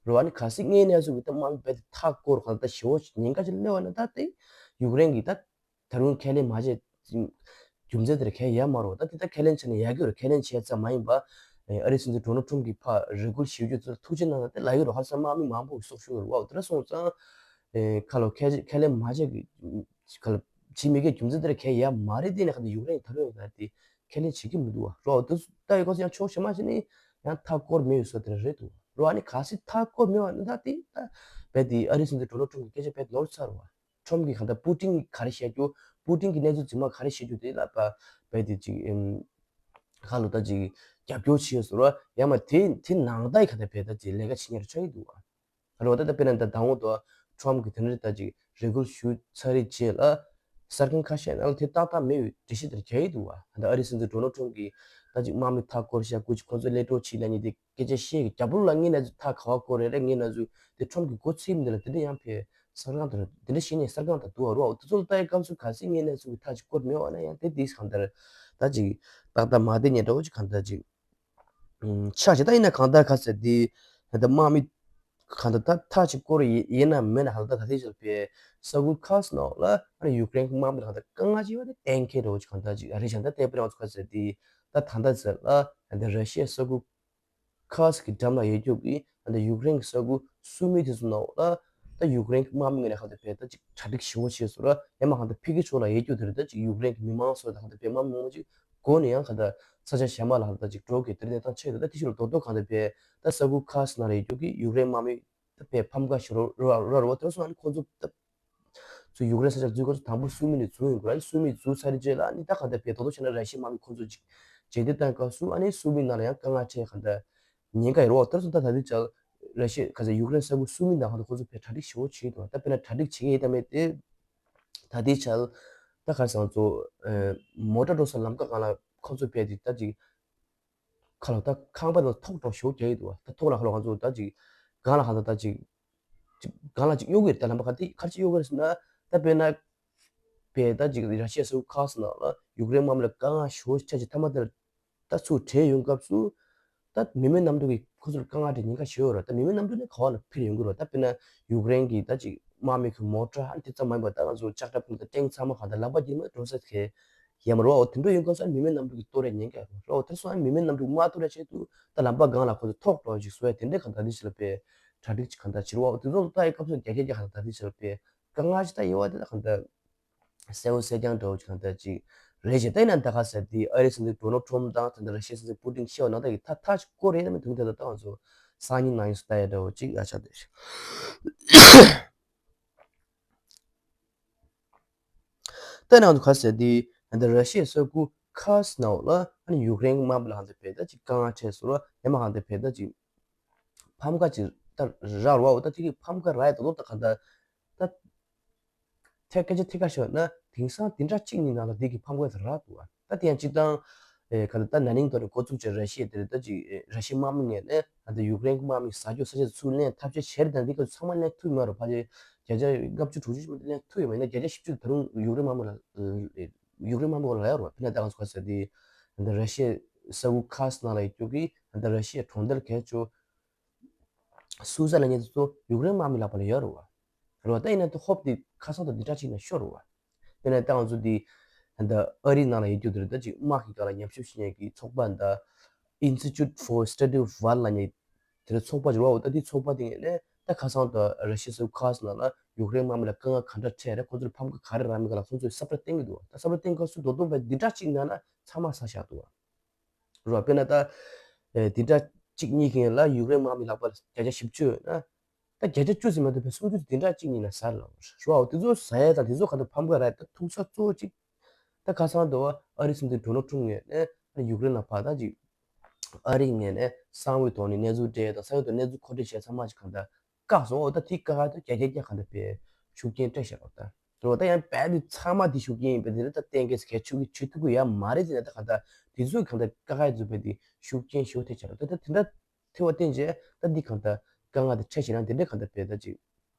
རེད་བ། ཨ་ནི་གལ་སྲིད་དངོས་གནས་སུ་གི་ད་དམག་མི་རྦད་དེ་མཐའ་བསྐོར་གང་ལྟར་ཞེ་པོ་ཞིག་ཉེན་ཁ་ཅིག་སླེབས་པ་ན་ད་དེ་ཡུཀ་རེན་གྱིས་ད་ད་རུང་ཁས་ལེན་མ་བྱས་རྒྱུ་མཚན་དེར་གལ་ཡ་མ་རེད་བ། ད་དེ་ད་ཁས་ལེན་བྱས་ན་ཡག་གི་རེད། ཁས་ལེན་བྱས་ཙམ་མ་ཡིན་པ་ཨ་རིའི་སྲིད་འཛིན་ཌོ་ནལ་ཊམ་གྱིས་ཕར་རེ་སྐུལ་ཞུ་རྒྱུ་ཚོ་ཐུགས་རྗེ་གནང་ད་དེ་ལབ་ཡོད་རེད། ཧ་ས་དམག་མི་མང་པོ་གི་སྲོག་ཤོར་ཡོད་རེད་བ། དེ་འདྲ་སོང་ཙང་ཁ་ལོ་ཁས་ཁས་ལེན་མ་བྱས་གི་ཁ་ལོ་བྱེད་མི་དགོས་རྒྱུ་མཚན་དེར་གལ་ཡ་མ་རེད། དེ་ནས་ཁ་ད་ཡུཀ་རེན་ད་རུང་ད་དེ་ཁས་ལེན་བྱེད་ཀྱི་མི་འདུག་བ། རོ་དེ་ལྟ་ཡི་སྐབས་སུ་ཡང་ཕྱོགས་གཞན་མ་ཞིག་ནས་ཡང་མཐའ་བསྐོར་མེད་པའི་བཟོ་དེ་རེད་འདུག་བ། རོ་ཨ་ནི་གལ་སྲིད་མཐའ་བསྐོར་མེད་པ་ན་ད་དེ་ད་རྦད་དེ་ཨ་རིའི་སྲིད་འཛིན་ཌོ་ནལ་ཊམ་གྱི་སྐད་ཆ་རྦད་དེ་ནོར་ཚར་བ། ཊམ་གྱིས་གང་ལྟར་པུ་ཏིན་གྱིས་ག་རེ་བཤད་རྒྱུ། པུ་ཏིན་གྱི་གནས་ཚུལ་རྫུན་མ་ག་རེ་བཤད་རྒྱུ་དེ་ལ་རྦད་དེ་ཅིག་ཨེམ། ཁ་ལོ་ད་ཅིག་རྒྱབ་སྐྱོར་བྱས་ཟེར་བ་ཡང་མ་དེ་དེ་ནང་ལྟ་ཡི་གང་ལྟར་རྦད་ད་ཅིག་ལས་ཀ་བྱེད་མཁན་རེ་ཆགས་ཀྱི་འདུག་བ། རོ་ད་ལྟ་དཔེར་ན་ད་དང་པོ་དུ་ཊམ་གྱིས་དེ་འདྲ་ད་ཅིག་རེ་སྐུལ་ཞུས་ཚར་རེད་རྗེས་ལ་གསར་ཁང་ཁ་ཤས་ནང་ལ་དེ་ཏག་ཏག་མེད་པའི་འགྲེལ་བཤད་དེར་རྒྱག་ཡི་འདུག་བ། ད་ཨ་རིའི་སྲིད་འཛིན་ཌོ་ནལ་ཊམ་གྱིས་ད་ཅིག་དམག་མི་མཐའ་བསྐོར་བཞག་སྐུ་མཁྱེན་ཁོང་ཚོ་གློད་གྲོལ་བྱེད་ལབ་མཁན་དེ་སྐད་ཆ་བཤད་ཀྱི་རྒྱབ་ལོགས་ལ་ངས་ན་ཚོད་མཐའ་ག་བ་བསྐོར་རེད་རེད། ངས་ན་ཚོད་དེ་ཊམ་གྱིས་མགོ་ཚོས་མི་འདུག་ལ་དེ་འདྲ་ཡང་ཕེ་གསར་ཁང་དུ་དེ་འདྲ་བཤད་མཁན་གསར་ཁང་དུ་འདུག་བ། རོ་དེ་ཚོ་ལ་ལྟ་ཡི་སྐབས་སུ་གལ་སྲིད་ངས་ན་ཚོད་ཀྱི་མཐའ་ཅིག་བསྐོར་མེད་བ་ན་ཡང་དེ་དེ་གང་ལྟར་ད་ཅིག་ཏག་ཏག་མ་བསྡད་མཁན་འདྲ་བོ་ཅིག་གང་ལྟར་ཅིག་ཆགས་ཤིག་ད་ཡིན་ན་གང་ལྟར་ག་ཟེར་དེ་ད་དམག་མི་གང་ལྟར་ད་མཐའ་ཅིག་བསྐོར་ཡི་ཡིན་ན་མིན་ན་གང་ལྟར་ད་ལྟའི་ཆར་ཕེ་ས་ཁུལ་ཁ་སི་ནང་ལ་ཨ་ནི་ཡུཀ་རེན་གྱི་དམག་མི་གང་ལྟར་དཀའ་ངལ་ཅིག་ཡོད་པ་དེ་གཏན་འཁེལ་འདྲ་བོ་ཅིག་གང་ལྟར་ཅིག་ཨ་རི་གཞན་དག་ལྟ་བུ་རང་ཚོ་ག་ཟེར་དེ་ད་ད་ལྟ་ཟེར་ལ་ད་ར་ཤི་ཡའི་ས་ཁུལ་ཁ་སི་གི་འགྲམ་ལ་ཡོད་རྒྱུ་གི་ད་ཡུཀ་རེན་གྱི་ས་ཁུལ་སུད་མི་དེ་ཚོ་ནང་ལ་ད་ཡུཀ་རེན་གྱི་དམག་མི་ངོས་ནས་གང་ལྟར་ཕེ་ད་ཅིག་གྲ་སྒྲིག་ཞེ་པོ་བྱས་སོང་ར། ཡང་མ་གང་ལྟར་ཕ་གི་ཕྱོགས་ལ་ཡོད་རྒྱུ་དེ་རེད། ད་ཅིག་ཡུཀ་རེན་གྱི་མི་མང་ཚོ་ད་གང་ལྟར་ཕེ་དམག་མི་མང་པོ་ཅིག་སྒོ་ནས་ཡང་ག་ད་ས་ཆ་གཞན་མ་ལ་ད་ཅིག་འགྲོ་དགོས་དེ་འདྲ་གནས་སྟངས་ཆགས་ཡོད། ད་དེ་ཕྱིར་རྡོག་རྡོག་གང་ལྟར་ཕེ་ད་ས་ཁུལ་ཁ་སི་ནང་ལ་ཡོད་རྒྱུ་གི་ཡུཀ་རེན་དམག་མི་ད་ཕེ་ཕམ་ཁ་ཞིག་རོ་རོ་རོ་རོ་དེ་སོང་ཨ་ནི་ཁོ་ཚོ་ད་ཚོ་ཡུཀ་རེན་ས་ཆར་འཛུལ་ཁ་ཚོ་དང་པོ་སུད་མི་ནས་འཛུལ་ཡོང་དགོས་ར། ཨ་ནི་སུད་མི་འཛུལ་ཚར་རྗེས་ལ་ཨ་ནི་ད་གང་ལྟར་ཕེ་རྡོག་རྡོག་བྱས་ན་ར་ཤི་ཡའི་དམག་མི་ཁོ་ཚོ་ཅིག་རྗེས་འདེད་བཏང་སྐབས་སུ་ཨ་ནི་སུད་མི་ནང་ལ་ཡང་དཀའ་ངལ་འཕྲད་གང་ལྟར་ཉེན་ཁ་ཡོད་རོ། དེ་སོང་ད་ད་ལྟའི་ཆར་ར་ཤི་ཡ་ག་ཚོད་ཡུཀ་རེན་ས་ཁུལ་སུད་མི་ནང་གང་ལྟར་ཁོ་ཚོ་ཕེ་གྲ་སྒྲིག་ཞེ་པོ་བྱེད་ཀྱི་འདུག་ད་དཔེར་ན་གྲ་སྒྲིག་བྱེད་ཀྱི་ཡོད་དམ་མེད་དེ། ད་ལྟའི་ཆར་ད་ག་རེ་ཟེར་ང་ཚོ་མོ་ཊ་འགྲོ་ས་ལམ་ཁ་སྒང་ལ་ཁོ་ཚོ་ཕེ་དེ་ད་ཅིག་ཁ་ལོ་ད་ཁང་པ་དང་ཐོག་འགྲོ་ཞེ་པོ་རྒྱག་གི་འདུག་ད་ཐོག་ལ་ཁ་ལོ་ང་ཚོ་ད་ཅིག་སྒང་ལ་གང་ལྟར་ད་ཅིག་ཅིག་སྒང་ལ་ཅིག་གཡོག་གི་རེད། ད་ལམ་པ་ག་དེ་ག་རེ་ཅིག་གཡོག་གི་རེད་ཟེར་ན་ད་དཔེར་ན་ཕེ་ད་ཅིག་ར་ཤི་ཡ་ས་ཁུལ་ཁ་སི་ནང་ལ་ཡུཀ་རེན་དམག་མི་ལ་དཀའ་ངལ་ཞེ་པོ་ཅིག་འཕྲད་ཅིག་མཐའ་མ་དེར་ད་ཚུར་བྲོས་ཡོང་སྐབས་སུ་ད་མི་མེད་གནམ་གྲུ་གི་ ཁོ་ཚོར་དཀའ་ངལ་འཕྲད་ཉེན་ཁ་ཞེ་པོ་ཡོད་རེད། ད་མི་མེད་གནམ་གྲུ་ནི་ག་བ་ལ་འཕུར་ཡོང་གི་རེད། ད་དཔེར་ན་ཡུཀ་རེན་གྱི་ད་ཅིག་དམག་མི་གི་མོ་ཊ་ཨ་ནི་དེ་ཙམ་མ་ཡིན་པར་ད་ང་ཚོ་ལྕགས་དྲ་ཕུང་དང་ཊེང་ཚང་མ་གང་ལྟར་ལམ་པ་རྒྱུད་མ་འགྲོ་ས་གི་ཡ་མ་རེད་བ། འོ་དེ་འདྲ་ཡོང་སྐབས་སུ་ཨ་ནི་མི་མེད་གནམ་གྲུ་གི་གཏོར་ཡ་ཉེན་ཁ་ཡོད་རེད་བ། དེ་སོང་ཨ་ནི་མི་མེད་གནམ་གྲུ་མ་གཏོར་ཡ་ཆེད་དུ་ད་ལམ་པ་སྒང་ལ་ཁོ་ཚོ་ཐོག་འགྲོ་ཅིག་བཟོ་ཡ་དེ་འདྲ་གང་ལྟར་དེ་ཕྱི་ལ་དཔེ་གྲ་སྒྲིག་ཅིག་གང་ལྟར་བྱེད་རེད་བ། འོ་དེ་ཚོ་ལ་ལྟ་ཡི་སྐབས་སུ་རྒྱ་སྐྱེད་ཀྱི་གང་ལྟར་དེ་ཕྱི་ལ་དཔེ་དཀའ་ངལ་ཅིག་ད་ཡོད་བ། དེ་ད་གང་ལྟར་གསལ་བོ་གསལ་རྐྱང་འདྲ་བོ་ཅིག་གང་ལྟར་ཅིག་རེད་ཅེས། ད་ཡིན་ན་ད་ག་ཟེར་དེ་ཨ་རིའི་སྲིད་འཛིན་ཌོ་ནལ་ཊམ་དང་ད་ལྟ་ར་ཤི་ཡའི་སྲིད་འཛིན་པུ་ཏིན་ཤི་བ་ནང་ད་ཡི་ཐ་ཐག་ཅིག་སྐོར་རེད། ད་མི་དུང་དེ་ད་ད་ང་ཚོ་སང་ཉིན་ནང་ཡིན་སུ་ལྟ་ཡ་འདྲ་བོ་ཅིག་ཡ་ཆགས་བསྡད་རེད། ད་ནང་དུ་ག་ཟེར་དེ་ད་ལྟ་ར་ཤི་ཡའི་ས་ཁུལ་ཁ་སི་ནའོ་ལ་ཨ་ནི་ཡུཀ་རེན་དམག་མི་ལ་གང་ལྟར་བས་ད་ཅིག་དཀའ་ངལ་འཕྲད་སོང་ར། ཡང་མ་གང་ལྟར་བས་ད་ཅིག་ཕམ་ཁ་ཅིག་ད་རག་ར་བ། ད་དེ་གི་ཕམ་ཁ་རག་ཡ་ད་ལོ་ད་གང་ལྟར་ད་ཐད་སྐད་ཆ་ཐད་ཀར་ཤོད་ན་དེང་སང་དེ་འདྲ་གཅིག་གཉིས་ནང་ལ་དེ་གི་ཕམ་ཁ་ད་རག་འདུག་བ། ད་དེ་ཡང་སྤྱིར་བཏང་ཨེ་ག་ད་ད་ན་ནིང་ཐོག་ནས་འགོ་བཙུགས་བྱས་ར་ཤི་ཡ་དེ་རེད། ད་ཅིག་ཨེ་ར་ཤི་ཡའི་དམག་མི་ངོས་ནས་ད་ལྟ་ཡུཀ་རེན་གྱི་དམག་མི་ཟ་རྒྱུ་ཟ་ཆས་ཚུར་ལེན་ཐབས་ཤེས་བྱས་རེད། ད་འདི་ག་ཚང་མ་ལེན་ཐུབ་ཡོད་མ་རེད། ཕལ་ཆེར་བརྒྱ་ཆ་ལྔ་བཅུ་དྲུག་ཅུ་ལེན་ཐུབ་ཡོད་མ་ཡིན་ན་བརྒྱ་ཆ་བཞི་བཅུ་ད་རུང་ཡུཀ་རེན་དམག་མི་ལ་ཡུཀ་རེན་དམག་མི་ལ་ཡོད་རེད་བ། དཔེར་ན་ད་ང་ཚོ་ག་ཟེར་དེ་ད་ལྟ་ར་ཤི་ཡའི་ས་ཁུལ་ཁ་སི་ནང་ལ་ཡོད་རྒྱུ་གི་ད་ལྟ་ར་ཤི་ཡའི་གྲོང་རྡལ་གལ་ཆེ་སུ་ས་ལ་ཉེ་དུ་ཚོ་ཡུཀ་རེན་དམག་མི་ལག་པ་ལ་ཡོད་རེད་བ། རེད་བ། ད་ཡིན་ན་དེ་ཧོབ་དེ་ཁ་སང་དང་འདི་འདྲ་ཅིག་ན་ཤོར་རེད་བ། དཔེར་ན་ད་ང་ཚོ་འདི་ད་ཨ་རི་ནང་ལ་ཡོད་རྒྱུ་དེ་རེད། ད་ཅིག་དམག་གི་སྒང་ལ་ཉམས་ཞིབ་བྱེད་མཁན་གྱི་ཚོགས་པ་འདི་Institute for Study of War ལབ་མཁན་དེ་འདྲ་ཚོགས་པ་ཅིག་རེད་བ། ད་དེ་ཚོགས་པ་དེ་ངོས་ནས་ད་ཁ་སང་དང་ར་ཤི་ཡའི་ས་ཁུལ་ཁ་སི་ནང་ལ་ཡུཀ་རེན་དམག་མི་ལ་དཀའ་ངལ་ག་འདྲ་འཕྲད་རེད། ཁོ་ཚོར་ཕམ་ཁ་ག་རེ་རག་མིན་སྒང་ལ་ཁོང་ཚོས་གསལ་བསྒྲགས་བཏོན་གྱི་འདུག་བ། ད་གསལ་བསྒྲགས་བཏོན་སྐབས་སུ་ད་དུང་བས་འདི་འདྲ་ཅིག་ན་ན་ཚང་མ་ཟ་བཞག་འདུག་བ། རེད་བ། དཔེར་ན་ད་ཨེ་འདི་འདྲ་གཅིག་གཉིས་ཀྱི་ལ་ཡུཀ་རེན་དམག་མི་ལག་པར་བརྒྱ་ཆ་བཞི་བཅུ་ཡོད་ན། ད་བརྒྱ་ཆ་བཅུ་ཙམ་མ་གཏོགས་པའི་སུམ་ཅུ་འདི་འདྲ་གཅིག་གཉིས་ན་ཟ་ལ་རེད་བ། དེ་ཚོ་ཟ་ཡ་དང་དེ་ཚོ་ག་ཚོད་ཕམ་ཁ་རག་ད་ཐུག་ས་གཙོ་བོ་གཅིག་ད་ཁ་སང་དུ་བ་ཨ་རིའི་སྲིད་འཛིན་ཌོ་ནལ་ཊམ་ངོས་ནས་ཡུཀ་རེན་ལ་ཕར་ད་ཅིག་ཨ་རིའི་ངོས་ནས་གསང་བའི་ཐོག་ནས་གནས་ཚུལ་སྤྲད་དང་གསང་བའི་ཐོག་གནས་ཚུལ་མཁོ་སྤྲོད་བྱས་ཚང་མ་ཅིག་གང་ལྟར་བཀག་སོང་། འོ་ད་དེ་བཀག་ཡ་ད་རྒྱ་རྒྱ་རྒྱ་ག་འདྲ་བའི་ཤུགས་རྐྱེན་སྤྲད་བཞག་པ་ད། འོ་ད་ཡང་རྦད་དེ་ཚང་མ་དེ་ཤུགས་རྐྱེན་ཡིན་པ་དེ་རེད། ད་གཏན་འཁེལ་གལ་ཆེ་གི་ཆེ་ཐུབ་གི་ཡ་མ་རེད། དེ་ནས་ད་གང་ལྟར་དེ་ཚོས་གང་ལྟར་བཀག་ཡ་བཟོས་པའི་དེ་ཤུགས་རྐྱེན་ཞེ་པོ་ཐེབས་བཞག་རེད། ད་ད་དེ་འདྲ་ཐེབས་པ་བརྟེན་བྱས་ད་འདི་གང་ལྟར་དཀའ་ངལ་དེ་འཕྲད་བྱས་ན་དེ་འདྲ་གང་ལྟར་བས་ད་ཅིག་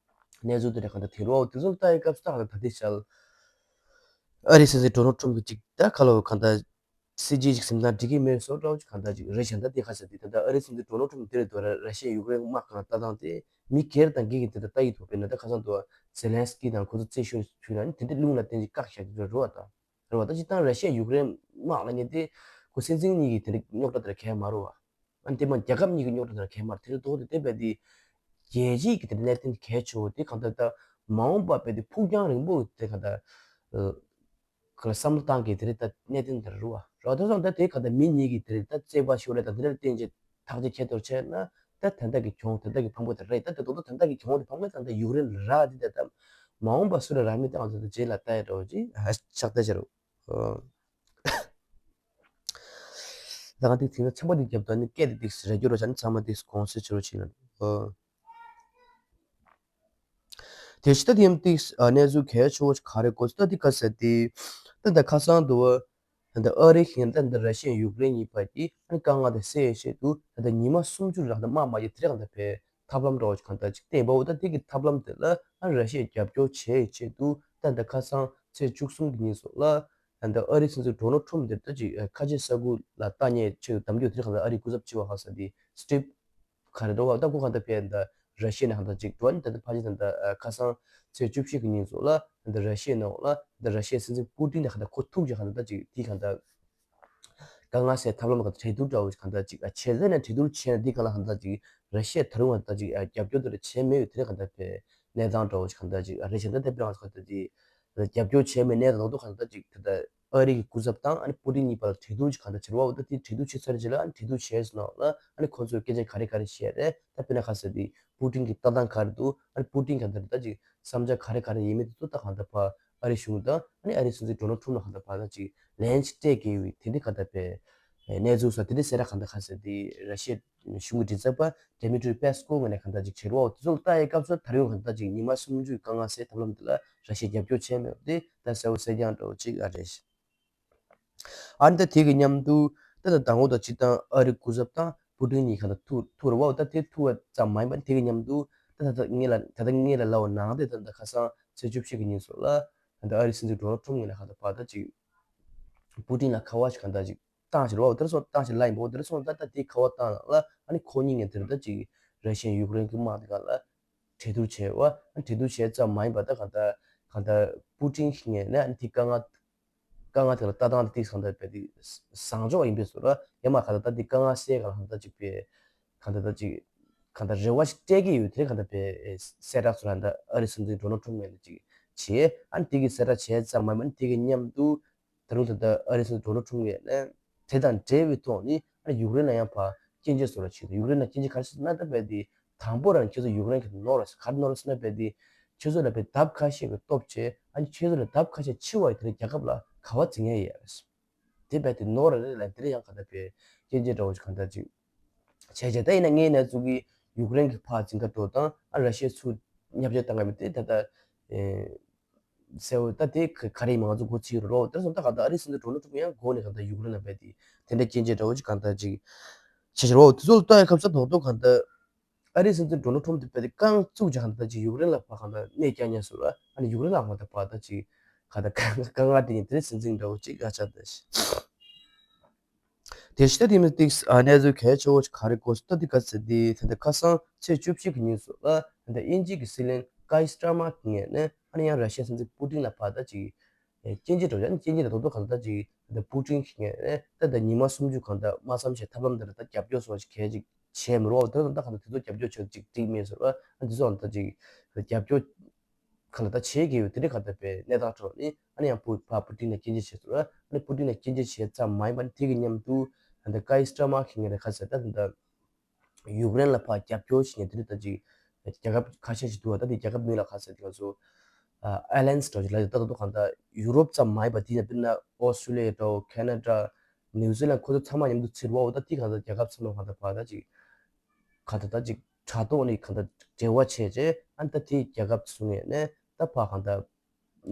གནས་ཚུལ་དེ་འདྲ་གང་ལྟར་དེ་རེད་བ། འོ་དེ་ཚོ་ལ་ལྟ་ཡི་སྐབས་སུ་ད་གང་ལྟར་ད་ལྟའི་ཆར་ཨ་རིའི་སྲིད་འཛིན་ཌོ་ནལ་ཊམ་གྱིས་ཅིག་ད་ཁ་ལོ་གང་ལྟར་སྲིད་ཇུས་ཅིག་སེམས་ཐག་འགྲིག་གི་མེད་བཟོ་འདྲ་བོ་ཅིག་གང་ལྟར་ཅིག་རེད་བཞག་ད་དེ་ག་ཟེར་དེ་ད་ལྟ་ཨ་རིའི་སྲིད་འཛིན་ཌོ་ནལ་ཊམ་དེ་རེད་འདུག་ར། ར་ཤི་ཡ་ཡུཀ་རེན་དམག་གང་ལྟ་སྟངས་དེ་མི་སྒེར་དང་སྒེར་གྱི་དེ་ད་ལྟ་ཡི་ཐོག་དཔེར་ན་ད་ཁ་སང་དུ་ཛེ་ལན་སི་ཀི་དང་ཁོ་ཚོ་རྩད་ཞུ་ཞུས་ན་ནི་དེ་འདྲ་རླུང་ལ་བརྟེན་ཅིག་བཀག་བཞག་གི་རེད་བ། ད་རེད་བ། ད་སྤྱིར་བཏང་ར་ཤི་ཡ་ཡུཀ་རེན་དམག་ལ་ཉེ་དེ་ཁོ་སྲིད་འཛིན་གཉིས་ཀྱི་དེ་འདྲ་རྙོག་དྲ་དེ་འདྲ་གས་མ་རུ་བ། ཨ་ནི་དེ་མ་རྒྱལ་ཁབ་གཉིས་ཀྱི་རྙོག་དྲ་དེ་འདྲ་གས་མ་རུ་དེ་འདྲ་ཐོག་དེ་དེ་བས་དེ་རྒྱལ་སྤྱིའི་གི་དེ་འདྲ་གནད་དོན་གལ་ཆེ་བོ་དེ་གང་ལྟར་ད་མ་འོངས་པ་བས་དེ་ཕུགས་རྒྱང་རིང་པོ་དེ་གང་ལྟར་ག་ལ་བསམ་བློ་བཏང་གི་དེ་རེད། ད་གནད་དོན་དེ་རུ་བ་རོ་དེ་སོང་ད་དེ་ག་ད་མི་གཉིས་ཀྱི་དེ་རེད། ད་རྩེད་པ་ཤོར་རེད། ད་དེ་རེད་བསྟན་ཅིག་ཐག་གཅོད་ཁྱད་དོར་བྱས་ན་ད་ད་ལྟ་གི་གྱོང་ད་ལྟ་གི་ཕངས་པོ་དེ་རེད། ད་དེ་རྡོག་རྡོག་ད་ལྟ་གི་གྱོང་དེ་ཕངས་པོ་ད་ལྟ་ཡུཀ་རེན་ལ་རག་དེ་ད་ད་མ་འོངས་པ་སུ་ལ་རག་མིན་ད་ང་ཚོ་ད་རྗེས་ལ་ལྟ་ཡ་འགྲོ་ཅིག་ཨ་ཆགས་ལྟ་བྱ་རོགས། ད་ག་དེ་དེ་ཚང་མ་དེ་རྒྱབ་ད་ནི་སྐད་དེ་དེ་རེ་སྐྱོར་རོགས་བྱ་ནི་ཚང་མ་དེ་དགོངས་སེལ་བྱེད་རོགས་བྱེད་ན། དེ་ཕྱི་ད་དེ་ཡང་དེ་གནས་ཚུལ་གལ་ཆེ་བོ་ག་རེ་གོ་ད་དེ་ག་ཟེར་དེ་ད་ད་ཁ་སང་དུ་ད་ད་ཨ་རི་ཞིང་ད་ད་ར་ཤི་ཡ་ཡུཀ་རེན་གཉིས་བར་གྱི་ཨ་ནི་དཀའ་ངལ་དེ་སེལ་ཡའི་ཆེད་དུ་ད་ད་ཉི་མ་སུམ་ཅུ་རང་ད་དམག་མ་ཡི་དེ་རེ་གང་ད་བས་ཐབས་ལམ་འདྲ་བོ་གང་ད་ཅིག་བསྟན་པའོ། ད་དེ་གི་ཐབས་ལམ་དེ་ལ་ཨ་ནི་ར་ཤི་ཡ་རྒྱབ་སྐྱོར་བྱེད་ཡའི་ཆེད་དུ་ད་ད་ཁ་སང་ཚེས་བཅུ་གསུམ་གི་ཉིན་སོགས་ལ་ད་ད་ཨ་རི་སྲིད་འཛིན་ཌོ་ནལ་ཊམ་དེ་ད་ཅིག་ཁ་ཆེ་ས་ཁུལ་ལ་ལྟ་ཉེས་ཆེད་དུ་གདམ་རྒྱུ་དེ་རེ་གང་ད་ཨ་རི་སྐུ་ཚབ་ཆེ་བ་ཧ་ས་དེ་སི་ཊིབ་ག་རེ་འདྲ་བ་ད་ཁོ་གང་ལྟར་བས་ད་ར་ཤི་ཡ་ནས་གང་ལྟར་ཅིག་འགྲོ་ནི་ད་ལྟ་ཕལ་ཆེར་ད་ལྟ་ཁ་སང་ཚེས་བཅུ་བཞི་གི་ཉིན་སོགས་ལ་ད་ལྟ་ར་ཤི་ཡའི་ནང་ལ་ད་ལྟ་ར་ཤི་ཡའི་སྲིད་འཛིན་པུ་ཏིན་ནས་གང་ལྟར་ཁོ་ཐུག་ཅིག་གང་ལྟར་ད་ཅིག་དེ་གང་ལྟར་དཀའ་ངལ་སེལ་ཐབས་ལམ་གང་ལྟར་གྲོས་བསྡུར་འདྲ་བོ་གང་ལྟར་ཅིག་བྱས་ཙང་ནས་གྲོས་བསྡུར་བྱས་ན་དེ་གང་ལ་གང་ལྟར་ཅིག་ར་ཤི་ཡ་ད་རུང་གང་ལྟར་ཅིག་རྒྱབ་སྐྱོར་དེ་འདྲ་བྱས་མེད་ཡོད་དེ་རེ་གང་ལྟར་བས་གནས་སྟངས་འདྲ་བོ་ཅིག་གང་ལྟར་ཅིག་རེ་བྱས་ད་ལྟ་དཔེ་གང་ལྟར་ཅིག་རྒྱབ་སྐྱོར་བྱས་མེད་གནས་སྟངས་འདུག་གང་ལྟར་ཅིག་ད་ལྟ་ཨ་རི་གི་སྐུ་ཚབ་དང་ཨ་ནི་པུ་ཏིན་གཉིས་བར་ལ་གྲོས་བསྡུར་ཅིག་གང་ལྟར་བྱེད་རོགས། འོ་ད་དེ་གྲོས་བསྡུར་བྱེད་ཚར་རྗེས་ལ་ཨ་ནི་གྲོས་བསྡུར་བྱས་ཟིན་ནོ་ལ་ཨ་ནི་ཁོ་ཚོས་སྐད་ཆ་ག་རེ་ག་རེ་བཤད་རེད། ད་དཔེར་ན་ག་ཟེར་དེ་པུ་ཏིན་གྱི་ལྟ་སྟངས་ག་རེ་འདུག་ཨ་ནི་པུ་ཏིན་གང་ལྟར་ད་ཅིག་བསམ་འཆར་ག་རེ་ག་རེ་ཡིན་མིན་དེ་ཚོ་ད་གང་ལྟར་ཕར་ཨ་རི་གཞུང་དང་ཨ་ནི་ཨ་རི་སྲིད་འཛིན་ཌོ་ནལ་ཊམ་ལ་གང་ལྟར་ཕར་ད་ཅིག་ལན་ཅིག་སྤྲད་དགོས་ཡོད་དེ་འདྲ་གང་ལྟར་པའི་གནས་ཚུལ་སོགས་དེ་འདྲ་གསལ་བསྒྲགས་གང་ལྟར་ག་ཟེར་དེ་ར་ཤི་ཡའི་གཞུང་གི་མགྲིན་ཚབ་པ་ཌི་མི་ཏྲི་པེ་སི་ཀོ་ངོས་ནས་གང་ལྟར་ཅིག་བྱེད་རོགས། དེ་ཚོ་ལ་ལྟ་ཡའི་སྐབས་སུ་ད་རེས་གང་ལྟར་ཅིག་ཉི་མ་སུམ་ཅུའི་དཀའ་ངལ་སེལ་ཐབས་ལམ་དེ་ལ་ར་ཤི་ཡ་རྒྱབ་སྐྱོར་བྱས་མེད་པ་དེ་ད་གསལ་བོ་གསལ་རྐྱང་འདྲ་བོ་ཅིག་ཨ་རེད། ཨ་ནི་ད་དེ་གི་མཉམ་དུ་ད་ད་དང་པོ་ད་སྤྱིར་བཏང་ཨ་རི་སྐུ་ཚབ་དང་པུ་ཏིན་གཉིས་ཁ་ད་ཐུག་ཐུག་རེད་བ། ད་དེ་ཐུག་པ་ཙམ་མ་ཡིན་པ་དེ་གི་མཉམ་དུ་ད་ད་ད་ངེད་ལ་ད་ད་ངེད་ལ་ལབ་པ་ནང་དེ་ད་ད་ཁ་སང་ཚེས་བཅུ་བཞི་གི་ཉིན་སོགས་ལ་ད་ཨ་རི་སྲིད་འཛིན་ཌོ་ནལ་ཊམ་ངེད་ལ་ཁ་ད་ཕར་ད་ཅིག་པུ་ཏིན་ལ་ཁ་པར་ཞིག་གང་ད་ཅིག་ བཏང་ཞིག་རེད་བ། དེ་འདྲ་སོང་བཏང་ཞིག་ལ་ཡིན་པ། དེ་འདྲ་སོང་ད་ད་དེ་ཁ་བ་བཏང་ལ་ཨ་ནི་ཁོ་གཉིས་ངས་དེ་འདྲ་ད་ཅིག་ར་ཤི་ཡ་ཡུཀ་རེན་གྱི་དམག་དེ་ག་ལ་གྲོས་བསྡུར་བྱས་བ། ཨ་ནི་གྲོས་བསྡུར་བྱས་ཙམ་མ་ཡིན་པ་ད་གང་ལྟར་གང་ལྟར་པུ་ཏིན་གྱིས་ངས་ནས་ཨ་ནི་དེ་དཀའ་ངལ་དཀའ་ངལ་དེ་ལ་ལྟ་སྟངས་དེ་ཏིག་གང་ལྟར་བས་དེ་བཟང་ཕྱོགས་ཡིན་པའི་བཟོ་འདྲ། ཡང་མ་གང་ལྟར་ད་དེ་དཀའ་ངལ་སེལ་ག་ལ་གང་ལྟར་ཅིག་པས་གང་ལྟར་ད་ཅིག་གང་ལྟར་རེ་བ་ཞིག་སྤྲད་ཀྱི་ཡོད། དེ་གང་ལྟར་བས་གསལ་བསྒྲགས་སུ་ལ་ད་ཨ་རིའི་སྲིད་འཛིན་ཌོ་ནལ་ཊམ་ངོས་ནས་ཅིག་བྱས། ཨ་ནི་དེ་གི་གསལ་བསྒྲགས་བྱས་ཙམ་མ་ཡིན་པ་ཨ་ནི་དེ་གི་མཉམ་དུ་ད་རུང་ད་ལྟ་ཨ་རིའི་སྲིད་འཛིན་ཌོ་ནལ་ཊམ་ངོས་ནས་དེ་དང་འབྲེལ་བའི་ཐོག་ནས་ཨ་ནི་ཡུཀ་རེན་ལ་ཡང་ཕར་སྐྱོན་བརྗོད་བཟོ་འདྲ་བྱས་འདུག་ཡུཀ་རེན་ལ་སྐྱོན་བརྗོད་ག་རེ་བྱས་ན་ད་བས་དེ་དང་པོ་རང་ཁྱེད་ཚོ་ཡུཀ་རེན་གྱི་ནོར་རེད། ག་རེ་ནོར་རེད་ཟེར་ན་བས་དེ་ཁྱེད་ཚོ་ལ་བས་ལྡབ་ཁ་ཤས་ཀྱི་སྟོབས་ཆེ། ཨ་ནི་ཁྱེད་ཚོ་ལ་ལྡབ་ཁ་ཤས་ཆེ་བ་ཡི་དེ་རིང་རྒྱལ་ཁབ་ལ་ག་བ་འཛིན་ཡ་ཡོད་རེད། དེ་བས་དེ་ནོར་རེད་ལ་དེ་རིང་ཡང་ག་ད་བས་སྐྱོན་བརྗོད་འདྲ་བོ་ཞིག་ག་ད་ཅིག་བྱས་བྱས། ད་ཡིན་ན་ངའི་གནས་ཚུལ་གྱི་ཡུཀ་རེན་གྱི་ཕར་འཛིན་ག་འགྲོ་དང་ཨ་ར་ཤི་ཡ་ཚུར་བརྙས་བཅོས་བཏང་ག་མི་དེ་ད་ལྟ་ཨེ། གསལ་བོ་ད་དེ་ག་ག་རེ་ཡིན་མ་ང་ཚོ་འགོ་ཚིག་རོ་རོ། དེར་སོང་ད་ག་ད་ཨ་རིའི་སྲིད་འཛིན་ཌོ་ནལ་ཊམ་ཡང་འགོ་ནས་ག་ད་ཡུཀ་རེན་ལ་བས་དེ་དེ་འདྲ་སྐྱོན་བརྗོད་འདྲ་བོ་ཅིག་ག་ད་ཅིག་བྱེད་བཞིན་རོ། དེ་ཚོ་ལ་ལྟ་ཡ་སྐབས་སུ་རྡོག་རྡོག་ག་ད་ཨ་རིའི་སྲིད་འཛིན་ཌོ་ནལ་ཊམ་དེ་བས་དེ་རྐང་བཙུགས་ཀྱང་ག་ད་ཅིག་ཡུཀ་རེན་ལ་ཕར་ག་ད་གནས་བསྐྱལ་ཉེན་བཟོ་ར། ཨ་ནི་ཡུཀ་རེན་ལ་ཕར་ད་ཕར་ད་ཅིག་ག་ད་དཀའ་ངལ་དེ་ཡིན་དེ་རིང་སྲིད་འཛིན་འདྲ་བོ་ཅིག་ག་ཆགས་ད་ཤི། དེ་ཕྱི་ད་དེ་མི་ཏིག་ཨ་གནས་ཚུལ་གལ་ཆེ་བོ་ཞིག་ག་རེ་གོ་སོང་ད་དེ་ག་ཟེར་དེ་ད་ལྟ་ཁ་སང་ཚེས་བཅུ་བཞི་གི་ཉིན་སུ་ལ་ད་ལྟ་དབྱིན་ཇི་གི་སྲིད་བློན་ཀའི་སི་ཊར་མར་གྱི་ངོས་ནས་ཨ་ནི་ཡང་ར་ཤི་ཡ་སྲིད་འཛིན་པུ་ཏིན་ལ་ཕར་ད་ཅིག་སྐྱོན་བརྗོད་འགྲོ་ཡ་ནི་སྐྱོན་བརྗོད་ད་དོ་དོ་ག་ད་ཅིག་ད་ལྟ་པུ་ཏིན་གྱི་ངོས་ནས་ད་ལྟ་ཉི་མ་སུམ་ཅུ་གང་ད་མ་བསམ་ཤེས་ཐབས་ལམ་དེ་ལ་ད་རྒྱབ་སྐྱོར་སོགས་ཀྱི་གལ་ཅིག་བྱས་མི་རུང་བ། དེ་ད་ད་གང་ད་དེ་ཚོ་རྒྱབ་སྐྱོར་བྱས་ཅིག་འགྲིག་མེད་ཟེར་བ། ཨ་འདི་ཚོ་ད་ཅིག་རྒྱབ་སྐྱོར་གང་ལ་ད་བྱེད་ཀྱི་ཡོད་དེ་འདྲ་ག་ད་པའི་གནས་སྟངས་ཁྲོད་ནས་ཨ་ནི་ཡང་པུ་ཕ་པུ་ཏིན་ལ་སྐྱོན་བརྗོད་བྱས་སོང་། ཨ་ནི་པུ་ཏིན་ལ་སྐྱོན་བརྗོད་བྱས་ཙམ་མ་ཡིན་པ་ནི་དེ་གི་མཉམ་དུ་ད་ལྟ་ཀའི་སི་ཊར་མར་གྱི་ངོས་ནས་ག་ཟེར་ད་ད་ལྟ་ཡུཀ་རེན་ལ་ཕར་རྒྱབ་སྐྱོར་བྱེད་མཁན་དེ་འདྲ་ད་ཅིག་རྒྱལ་ཁབ་ཁ་ཤས་ཤིག་འདུག་བ། ད་དེ་རྒྱལ་ཁབ་མིང་ལ་ག་ཟེར་དེ་ང་ཚོ་ཨ་ཨའི་ལེན་ཌི་འདྲ་བོ་ཅིག་ལ་ད་ད་དུང་གང་ད་ཡུ་རོབ་ཙམ་མ་ཡིན་པ་དེ་ཡིན་ན་དཔེར་ན་ཨོ་སི་ཊྲེ་ལི་ཡ་འདྲ་བོ་ཁེ་ན་ཌ་ནིའུ་ཛི་ལན་ཁོ་ཚོ་ཚང་མ་མཉམ་དུ་ཚུད་བ། འོ་ད་དེ་གང་ད་རྒྱལ་ཁབ་ཚང་མ་གང་ད་ཕར་ད་ཅིག་ག་ད་ད་ཅིག་དྲ་ཐོག་ནས་གང་ལྟར་འབྲེལ་བ་བྱས་རྗེས་ཨ་ནི་ད་དེའི་རྒྱལ་ཁབ་བཟུང་ནས་ནས་ད་ཕར་གང་ལྟར་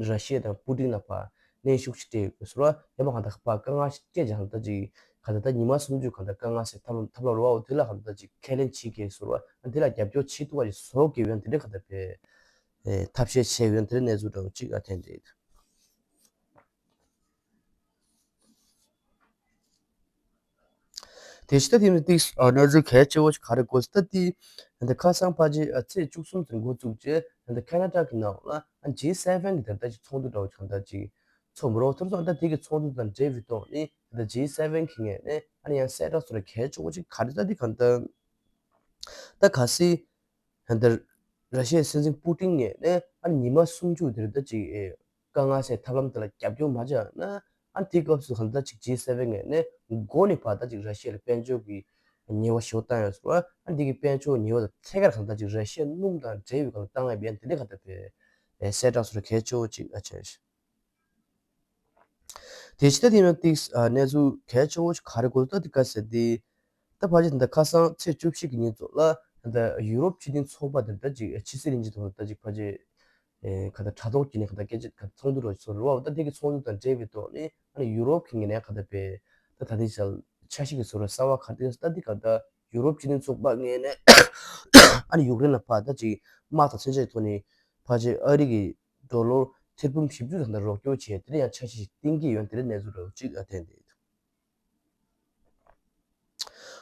ར་ཤི་ཡ་དང་པུ་ཏིན་ལ་ཕར་གནོན་ཤུགས་ཤིག་སྤྲད་ཡོད་ཟེར་བ། ཡང་མ་གང་ལྟར་ཕར་དཀའ་ངལ་ཞིག་སྤྲད་ཀྱང་གང་ལྟར་ཅིག་གང་ལྟར་ད་ཉི་མ་སུམ་ཅུ་གང་ལྟར་དཀའ་ངལ་སེལ་ཐབས་ལམ་ཐབས་ལམ་རེད་བ། འོ་དེ་ལ་གང་ལྟར་ཅིག་ཁས་ལེན་བྱེད་དགོས་ཟེར་བ། ཨ་དེ་ལ་རྒྱབ་སྐྱོར་བྱེད་ཐུབ་པ་ཞིག་བཟོ་དགོས་ཡོད་དེ་འདྲ་གང་ལྟར་བས་ཐབས་ཤེས་བྱས་ཡོད་དེ་འདྲ་གནས་ཚུལ་འདྲ་བོ་ཅིག་ཨ་ཐེན་རེད། དེ་ཕྱི་ད་དེ་ནི་ཏིག་ཨ་གནས་ཚུལ་གལ་ཆེ་བོ་ཞིག་ག་རེ་གོ་སྲིད་ད་དེ་ད་ཁ་སང་ཕལ་ཆེར་ཨ་ཚེས་བཅུ་གསུམ་ཚེས་འགོ་བཙུགས་རྗེས་ད་ཁེ་ན་ཌ་གི་ནང་ལ་ཨ་ཇི་སེ་ཝེན་གི་ད་ལྟ་ཅིག་ཚོགས་འདུ་འདྲ་བོ་ཅིག་གང་ལྟར་ཅིག་ཚོགས་མི་རོགས་ཐུར་ཚོགས་ད་དེ་གི་ཚོགས་འདུ་དང་འབྲེལ་བའི་ཐོག་ནས་ད་ཇི་སེ་ཝེན་གི་ངོས་ནས་ཨ་ནི་ཡང་གསལ་བསྒྲགས་སུ་རེ་གལ་ཆེ་བོ་ཅིག་ག་རེ་ད་དེ་གང་ལྟར་ད་གལ་སྲིད། ཧན་ད་ར་ཤི་ཡའི་སྲིད་འཛིན་པུ་ཏིན་ངོས་ནས་ཨ་ནི་ཉི་མ་སུམ་ཅུ་དེར་ད་ཅིག་ཨེ་དཀའ་ངལ་སེལ་ཐབས་ལམ་དེ་ལ་རྒྱབ་སྐྱོར་མ་བྱས་ན། ཨ་ནི་དེའི་སྐབས་སུ་ཧན་ད་ཅིག་ཇི་སེ་ཝེན་ངོས་ནས་མགོ་ནས་ཕར་ད་ཅིག་ར་ཤི་ཡ་ལ་དཔལ་འབྱོར་གྱི་ཉེས་པ་ཞེ་པོ་བཏང་ཡོད་ཟེར་བ། ཨ་ནི་དེ་གི་དཔལ་འབྱོར་ཉེས་པ་དང་ཐད་ཀར་ཧན་ད་ཅིག་ར་ཤི་ཡ་སྣུམ་དང་འབྲེལ་བའི་སྒང་ལ་བཏང་ཡོད་པའི་དེ་འདྲའི་ཁ་ད་པའི་ཨེ་གསལ་བསྒྲགས་སུ་རེ་གལ་ཆེ་བོ་ཅིག་ཨ་བྱས། དེ་ཕྱི་ད་དེ་ཡང་ཏིག་ཨ་གནས་ཚུལ་གལ་ཆེ་བོ་ཞིག་ག་རེ་གོ་ད་དེ་ག་ཟེར་དེ། ད་ཕལ་ཆེར་ད་ཁ་སང་ཚེས་བཅུ་བཞི་གི་ཉིན་ཚོ་ལ་ད་ཡུ་རོབ་སྤྱི་མཐུན་ཚོགས་པ་དེ་ད་ཅིག་ཕྱི་སྲིད་བློན་ཆེན་ཚོ་ད་ཅིག་ཕལ་ཆེར་ཨེ་ག་ད་དྲ་ཐོག་བརྒྱུད་ནས་ག་ད་སྐད་ཆ་ག་ཚོགས་འདུ་རོགས་ཚོགས་རོགས་ད་དེ་གི་ཚོགས་འདུ་དང་འབྲེལ་བའི་ཐོག་ནས་ཨ་ནི་ཡུ་རོབ་གི་ངོས་ནས་ག་ད་པའི་ད་ད་དེ་ཆ་ཤས་ཀྱི་ཚོ་ར་གསར་བ་ག་དེ་ད་དེ་ག་ད་ཡུ་རོབ་སྤྱི་མཐུན་ཚོགས་པ་ངོས་ནས་ཨ་ནི་ཡུཀ་རེན་ལ་ཕར་ད་ཅིག་དམག་དང་མཚོན་ཆ་གི་ཐོག་ནས་ཕལ་ཆེར་ཨ་རི་གི་ཌོ་ལར་ཐེར་འབུམ་བཞི་བཅུ་ཙམ་དང་རོགས་སྐྱོར་བྱས་དེ་ཡང་འཆར་གཞི་ཞིག་བཏིང་གི་ཡོད་དེ་འདྲའི་གནས་ཚུལ་རེ་བ་ཅིག་ཨ་ཐེན་རེད།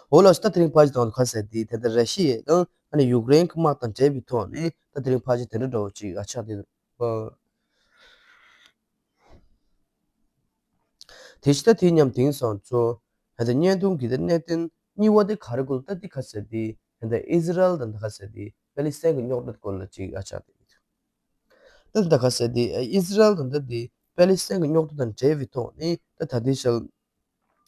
འོ་ལགས་སོ། ད་དེ་རིང་ཕལ་ཆེར་དང་དུ་ཁ་གསལ་དེ་དེ་ལྟར་ར་ཤི་ཡ་དང་ཨ་ནི་ཡུཀ་རེན་གྱི་དམག་དང་འབྲེལ་བའི་ཐོག་ནས་ད་དེ་རིང་ཕལ་ཆེར་དེ་འདྲ་འདྲ་བོ་ཅིག་ཨ་ཆགས་དེ་འདུག་དེ་ཕྱི་ད་དེ་མཉམ་དེང་སང་ཚོ་ད་ལྟ་བརྙན་ཐུང་གི་ད་གནད་དོན་གཉིས་པ་དེ་ག་རེ་སྐོར་ད་དེ་ཁ་གསལ་དེ་ད་ལྟ་ཨི་ཟི་རལ་དང་ད་ཁ་གསལ་དེ་པེ་ལི་སི་ཐན་གྱི་རྙོག་དྲ་སྐོར་ལ་ཅིག་ཨ་ཆགས་དེ་འདུག་ད་ད་ཁ་གསལ་དེ་ཨི་ཟི་རལ་དང་ད་དེ་པེ་ལི་སི་ཐན་གྱི་རྙོག་དྲ་དང་འབྲེལ་བའི་ཐོག་ནས་ད་ད་དེ་ཤལ།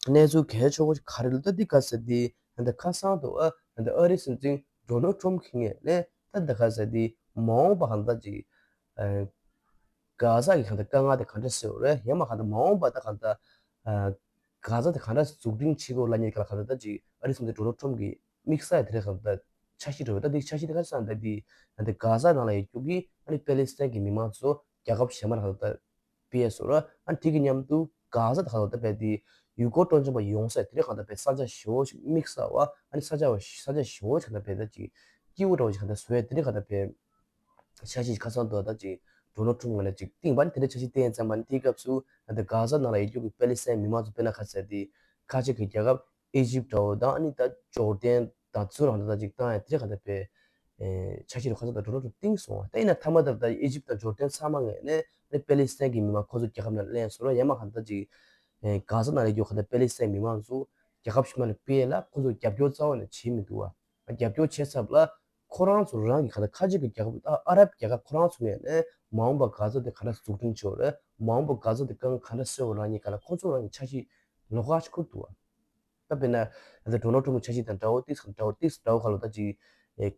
གནས་ཚུལ་གལ་ཆེ་བོ་ག་རེ་ལ་ད་འདི་ག་ཟེར་འདི་ད་ཁ་སང་དུ་ཨ་ད་ཨ་རིའི་སྲིད་འཛིན་ཌོ་ནལ་ཊམ་གྱི་ངོས་ནས་ད་ད་ག་ཟེར་འདི་མ་འོངས་པ་གང་ལྟར་ཅིག་ཨ་གྷ་ཟ་གི་གང་ལྟར་དཀའ་ངལ་དེ་ག་འདྲ་སེལ་བ་རེད། ཡང་མ་གང་ལྟར་མ་འོངས་པ་ད་གང་ལྟར་ཨ་གྷ་ཟ་དེ་ག་འདྲ་འཛུགས་སྐྲུན་བྱེད་དགོས་ལབ་མཁན་ག་ལ་གང་ལྟར་ད་ཅིག་ཨ་རིའི་སྲིད་འཛིན་ཌོ་ནལ་ཊམ་གྱི་དམིགས་བསལ་དེ་རེད། གང་ལྟར་འཆར་གཞི་རེད་བ། ད་འདི་འཆར་གཞི་དེ་ག་རེ་ཟེར་ན་ད་འདི་ད་འདི་གྷ་ཟ་ནང་ལ་ཡོད་རྒྱུ་གི་ཨ་ནི་པེ་ལི་སི་ཐན་གྱི་མི་མང་ཚོ་རྒྱལ་ཁབ་གཞན་པ་ལ་གང་ལྟར་པེ་སོ་ར། ཨ་དེ་གི་མཉམ་དུ་གྷ་ཟ་དང་གང་ལྟར་བས་དེ་ཡུལ་སྐོར་སྤྲོ་འཆམ་པ་ཡོང་ས་དེ་རིང་གང་ལྟར་བས་ས་ཆ་ཞེ་པོ་ཞིག་དམིགས་བསལ་བ་ཨ་ནི་ས་ཆ་བ་ས་ཆ་ཞེ་པོ་ཞིག་གང་ལྟར་བས་ད་ཅིག་སྐྱིད་པོ་འདྲ་བོ་ཞིག་གང་ལྟར་བཟོ་ཡ་དེ་རིང་གང་ལྟར་བས་འཆར་གཞི་ཞིག་ཁ་སང་དུ་ད་ཅིག་ཌོ་ནལ་ཊམ་ངོས་ནས་ཅིག་བཏིང་བ་ནི་དེ་འདྲ་འཆར་གཞི་བཏིང་ཙམ་པ་ནི་དེའི་སྐབས་སུ་ད་གྷ་ཟ་ནང་ལ་ཡོད་རྒྱུ་གི་པེ་ལི་སི་ཐན་མི་མང་ཚོ་དཔེར་ན་ཁ་ཟེར་དེ་ ཁ་ཆེ་གི་རྒྱལ་ཁབ་ཨི་ཇིབ་འདྲ་བོ་དང་ཨ་ནི་ད་ཇོར་ཌན་དང་ཚུར་རང་ད་ཅིག་བཏང་ཡ་དེ་ག་ད་པའི་འཆར་གཞི་རུ་ཁ་ཚ་དང་ཌོ་ནལ་ཊམ་བཏིང་སོང་བ། ད་ཡིན་ན་མཐའ་མ་ད་ད་ཨི་ཇིབ་དང་ཇོར་ཌན་ཚང་མ་ངས་ནས་ནས་པེ་ལི་སི་ཐན་གྱི་མི་མང་ཁོ་ཚོ་རྒྱལ་ཁབ་ནང་ལེན་སོང་ར། ཡང་མ་ག་ད་ཅིག་གྷ་ཟ་ནང་ལ་ཡོད་ག་ད་པེ་ལི་སི་ཐན་མི་མང་ཚོ་རྒྱལ་ཁབ་ཕྱི་མ་ལ་སྤེལ་ལ་ཁོ་ཚོ་རྒྱབ་སྐྱོར་རྩ་བ་ནས་བྱེད་མི་འདུག་བ། རྒྱབ་སྐྱོར་བྱེད་ཚབ་ལ་ཁོ་རང་ཚོ་རང་གི་ག་ད་ཁ་ཆེ་གི་རྒྱལ་ཁབ་ཨ་ཨ་རབ་རྒྱལ་ཁབ་ཁོ་རང་ཚོ་ནས་ནས་མ་འོངས་པ་གྷ་ཟ་དེ་ག་འདྲ་འཛུགས་སྐྲུན་བྱེད་དགོས་རེད། མ་འོངས་པ་གྷ་ཟ་དེ་གང་ག་འདྲ་སེལ་དགོས་རང་ཉིད་ག་ལ་ཁོ་ཚོ་རང་གི་འཆར་གཞི་ལོགས་ཀ་ཞིག་ཁུར་འདུག་བ། ད་དཔེར་ན་ད་ལྟ་ཌོ་ནལ་ཊམ་གྱི་འཆར་གཞི་དང་འདྲ་བོ་ཏིག་ཙམ་འདྲ་བོ་ཏིག་ཙམ་འདྲ་བོ་ག་ལ་ད་ཅིག་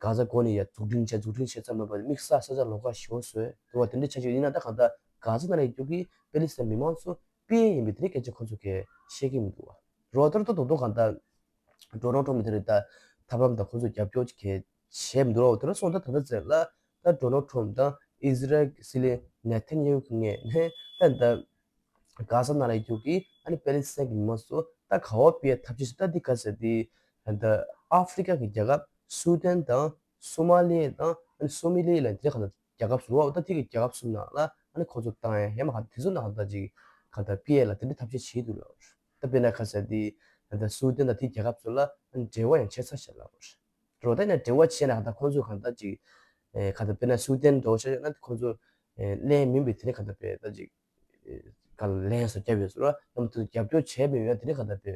གྷ་ཟ་གོ་ནས་ཡ་འཛུགས་སྐྲུན་བྱས་འཛུགས་སྐྲུན་བྱས་ཙམ་མ་པ་དམིགས་བསལ་ས་ཆ་ལོགས་ཀ་ཞིག་བཟོས་འདུག་བ། དེ་འདྲའི་འཆར་གཞི་ཡིན་ན་ད་ག་ད་གྷ་ཟ་ནང་ལ་ཡོད་རྒྱུ་གི་པེ་ལི་སི་ཐན་མི་མང་ཚོ་སྤེལ་ཡིན་པའི་དེ་རིགས་སྐད་ཆ་ཁོ་ཚོ་གིས་བཤད་ཀྱི་མི་འདུག་བ། རོ་ཏར་ཏོ་དོ་དོ་ག་ད་ཌོ་ནལ་ཊམ་དེ་རེད་ད་ཐབས་ལམ་དང་ཁོ་ཚོ་རྒྱབ་སྐྱོར་གྱི་བྱས་མི་འདུག་རོ། དེ་ར་སོང་ད་ད་ལྟ་ཚེ་ལ་ད་ཌོ་ནལ་ཊམ་དང་ཨི་ཟི་རལ་སྲིད་བློན་ནེ་ཐན་ཡ་ཧུ་གི་ངས་ནས་ད་ད་གྷ་ཟ་ནང་ལ་ཡོད་རྒྱུ་གི་ཨ་ནི་པེ་ལི་སི་ཐན་གྱི་མི་མང་ཚོ་ད་ག་བ་སྤེལ་ཐབས་ཇུས་ཤིག་ད་འདི་ག་ཟེར་དེ་ད་ཨ་ཧྥེ་རི་ཀ་གི་རྒྱལ་ཁབ་སུ་དན་དང་སོ་མ་ལི་དང་ཨ་ནི་སོ་མི་ལི་ལ་འདི་ག་ད་རྒྱལ་ཁབ་སུ་རོ་ད་དེ་གི་རྒྱལ་ཁབ་སུ་ནང་ལ་ཨ་ནི་ཁོ་ཚོ་བཏང་ཡ་ཡ་མ་ག་དེ་ཚོ་ནང་ད་ཅིག་ག་ད་སྤེལ་ལ་དེ་འདྲ་ཐབས་ཇུས་བྱེད་འདུག་ལ། ད་དཔེར་ན་ག་ཟེར་དེ་ད་སུ་དན་དང་དེ་རྒྱལ་ཁབ་ཚོ་ལ་ཨ་ནི་འབྲེལ་བ་ཡང་བྱེད་ཚར་ཤག་ལ། རོ་ད་ནས་འབྲེལ་བ་བྱས་ན་ག་ད་ཁོང་ཚོས་ག་ད་ཅིག་ཨེ་ག་ད་དཔེར་ན་སུའུ་ཏན་འདྲ་བོ་ཆ་བཞག་ན་ཁོང་ཚོ་ཨེ་ལན་མིན་པའི་དེ་ནས་ག་ད་དཔེ་ད་ཅིག་ཨེ་ག་ལན་སོགས་བརྒྱབ་ཡོད་ཟེར་བ་ཡང་དུ་རྒྱབ་སྐྱོར་བྱས་མེད་ཡོད་དེ་ནས་ག་ད་དཔེ་